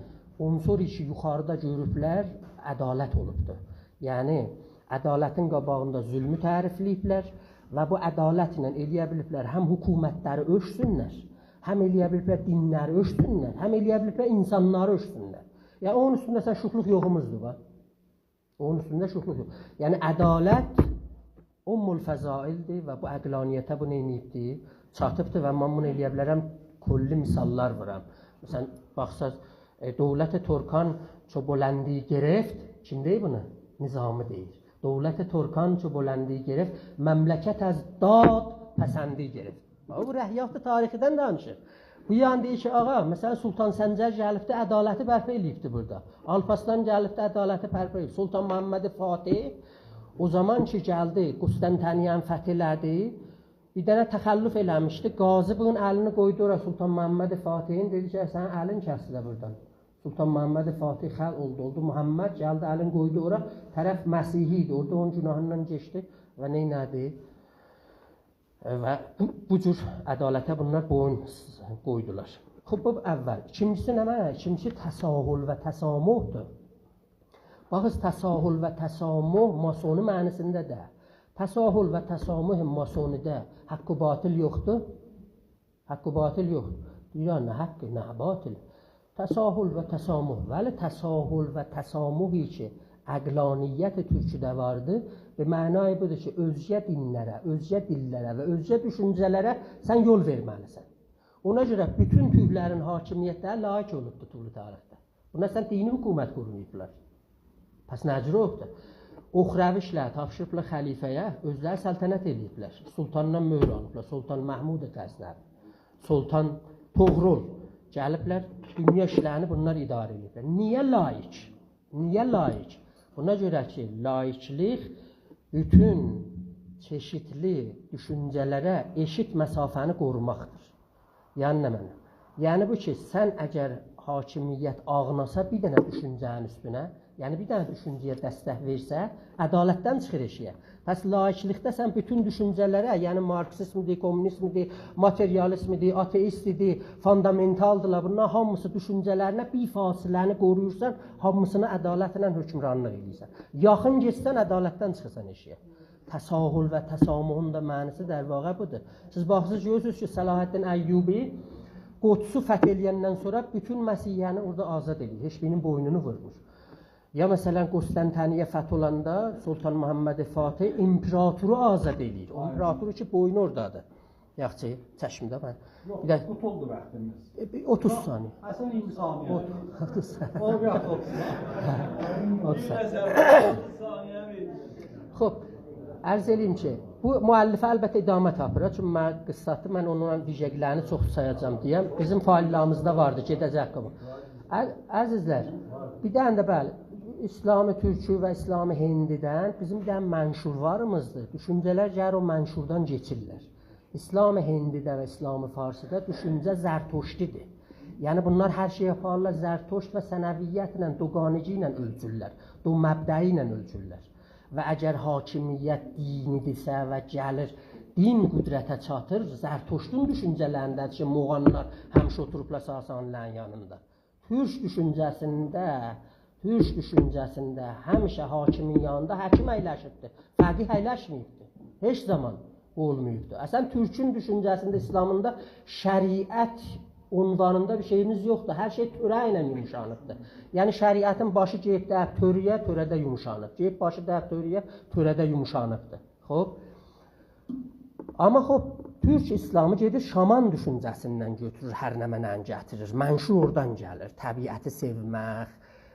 عنصر کی، یوخاریدا گؤروبلر، عدالت اولوبدور. یعنی، عدالتین قاباغیندا ظلمو تعریفله‌ییبلر و بو عدالت ایله ائلیه بیلیبلر هم حکومتلری اؤلچسونلر، هم ائلیه بیلیبلر دینلری اؤلچسونلر، هم ائلیه بیلیبلر اینسانلاری اؤلچسونلر. یعنی، اونون اوستونده سن شوخلوق یوخوموزدور، باخ. اونون اوستونده شوخلوق یوخ. یعنی، عدالت ام الفضائل‌دیر و بو عقلانیته بو نئینییبدیر؟ چاتیبدیر و من بونو ائلیه بیلرم، کلی مثاللار وورام. مثلا، باخساز، ائ، دولت ترکان چو بلندی گرفت، کیم دئییر بونو؟ نظامی دئییر. دولت ترکان چو بلندی گرفت، مملکت از داد پسندی گرفت. باخ، بو رهیافت تاریخی‌دن دانیشیر. بو یان دئییر کی، آغا، مثلا، سلطان سنجر گلیبدی، عدالتی برپا ائله‌ییبدی بورادا. آلپ‌اصلان گلیبدی، عدالتی برپا ائله‌ییب. سلطان محمد فاتح او زامان کی، گلدی، قسطنطنیه‌نی فتح ائله‌دی، بیر دنه تخلف ائله‌میشدی. قاضی بونون الینی قویدو اورا سلطان محمد فاتحین، دئدی کی، «سنین الین کسیله بورادان.» سلطان محمد فاتح خلع اولدو، اولدو محمد، گلدی الین قویدو اورا، طرف مسیحی ایدی، اورادا اونون گناهیندان کئچدی و نئینه‌دی؟ و بو، بو جور عدالته بونلار بویون قویدولار. خوب، بو اول. ایکینجی‌سی نمنه؟ ایکینجی‌سی تساهل و تسامح‌دور. باخیز، تساهل و تسامح ماسونی معنی‌سینده ده. تساهل و تسامح ماسونی‌ده حق و باطل یوخدور. حق و باطل یوخدور. دئییر، نه حق، نه باطل. تساهل و تسامح. ولی تساهل و تسامحی کی، عقلانیت تورکی‌ده واردی، به معنای بودور کی، اؤزگه دینلره، اؤزگه دیللره و اؤزگه دوشونجه‌لره سن یول وئرمه‌لیسن. اونا گؤره بوتون تورکلرین حاکمیتلری لائیک اولوبدور طول تاریخده. بونلار سن دینی حکومت قورماییبلار. پس نه جور اولوبدور؟ اخروی ایشلری تاپشیریبلار خلیفه‌یه، اؤزلری سلطنت ائله‌ییبلر. سلطاندان مؤهور آلیبلار، سلطان محمود غزنوی، سلطان طغرل گلیبلر، دونیا ایشلرینی بونلار اداره ائدیبلر. نییه لائیک؟ نییه لائیک؟ بونا گؤره کی، لائیکلیک بوتون چئشیتلی دوشونجه‌لره ائشیت مسافه‌نی قوروماقدیر. یعنی نمنه؟ یعنی بو کی، سن اگر حاکمیت آغناسا بیر دنه دوشونجه‌نین اوستونه، یعنی بیر دنه دوشونجه‌یه دستک وئرسه، عدالتدن چیخیر ائشیگه. پس لائیکلیکده سن بوتون دوشونجه‌لره، یعنی مارکسیزمدیر، کمونیزمدیر، ماتریالیزمدیر، آتئیستدیر، فوندامنتالدیلار، بونلار هامیسی دوشونجه‌لرینه بیر فاصله‌نی قورویورسان، هامیسینا عدالتله حکمرانلیق ائدیرسن. یاخین گئتسن، عدالتدن چیخیرسان ائشیگه. تساهل و تسامحون دا معنی‌سی در واقع بودور. سیز باخیرسینیز، گؤرورسونوز کی، صلاح‌الدین ایوبی قدسو فتح ائله‌یندن سونرا بوتون مسیحیه‌نی اورادا آزاد ائله‌ییر. هئچ بیرینین بوینونو وورمور. یا مثلا، قسطنطنیه فتح اولاندا سلطان محمد فاتح امپراتورو آزاد ائله‌ییر. او امپراتورو کی، بوینو اورادادیر. یاخشی، چکمه ده من. یوخ، بیر ده قوتولدو واختیمیز. ائ، بیر اوتوز ثانیه. حسن انسانیت. اوت-، اوتوز ثانیه. او بیر اوتوز ثانیه. اوتوز ثانیه. بیر نظر اوتوز ثانیه وئرین. خوب، عرض ائله‌ییم کی، بو مؤلفه البته ادامه تاپیر، چونکی من قیسساتی، من اونون ویژگی‌لرینی چوخ سایاجاغام دئیم. بیزیم فایل‌لاریمیزدا واردی، گئده‌جک قاباغا. عز-، عزیزلر، بیر دنه ده، بلی، اسلام تورکی و اسلام هندی‌دن بیزیم بیر دنه منشور واریمیزدیر. دوشونجه‌لر گلیر او منشوردان کئچیرلر. اسلام هندی‌ده و اسلام فارسی‌دا دوشونجه زرتشتی‌دیر. یعنی بونلار هر شئی یاپارلار زرتشت و ثنویتله، دوگانگی ایله اؤلچورلر، دو مبدأیی ایله اؤلچورلر. و اگر حاکمیت دینی‌دیرسه و گلیر، دین قدرته چاتیر، زرتشتون دوشونجه‌لرینده‌دیر کی، موغانلار همیشه اوتوروبلار ساسانی‌لرین یانیندا. تورک دوشونجه‌سینده، تورک دوشونجه‌سینده همیشه حاکمین یانیندا حکیم اَیلشیبدیر. فقیه اَیلشمه‌ییبدیر. هئچ زامان اولماییبدیر. اصلا، تورکون دوشونجه‌سینده، اسلامیندا شریعت عنوانیندا بیر شئییمیز یوخدور. هر شئی تؤره ایله یوموشانیبدیر. یعنی، شریعتین باشی گئدیب دَییب تؤره‌یه، تؤره‌ده یوموشانیب. گئدیب باشی دَییب تؤره‌یه، تؤره‌ده یوموشانیبدیر. خوب. آمما خوب، تورک اسلامی گئدیر شامان دوشونجه‌سیندن گؤتورور، هر نمنه‌نی گتیریر. منشور اورادان گلیر. طبیعتی سئومک،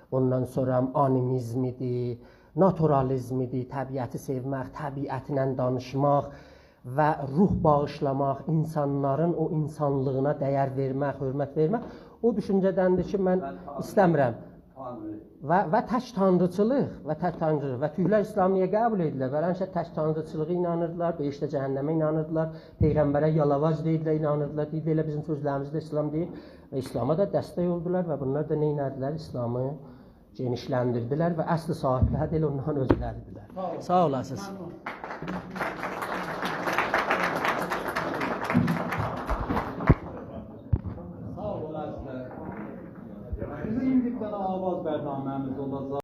اوندان سونرا آنیمیزمی‌دیر، ناتورالیزمی‌دیر، طبیعتی سئومک، طبیعتله دانیشماق و روح باغیشلاماق، اینسانلارین او اینسانلیغینا دَیر وئرمک، حؤرمت وئرمک. او دوشونجه‌دندیر کی، من ایسته‌میرم. تانری. و، و تک تانریچیلیق، و تک تانریچیلیق. و تورکلر اسلامی نییه قبول ائدیرلر؟ بلکه تک تانریچیلیغا اینانیردیلار، بهشته، جهنمه اینانیردیلار، پیغمبره یالاواج دئییردیلر، اینانیردیلار. دئییردیلر، ائله بیزیم سؤزلریمیز ده اسلام دئییل. و اسلامه ده دستک اولدولار و بونلار دا نه ائله‌دیلر؟ اسلامی گئنیشلندیردیلر و اصل صاحیبلری ده ائله اوندان اؤزلری‌دیرلر. ساغ اول. ساغ اولاسینیز. ممنون. ساغ اولاسینیز. بیزیم ایندی بیر دنه آواز برنامه‌میز اولاجاق.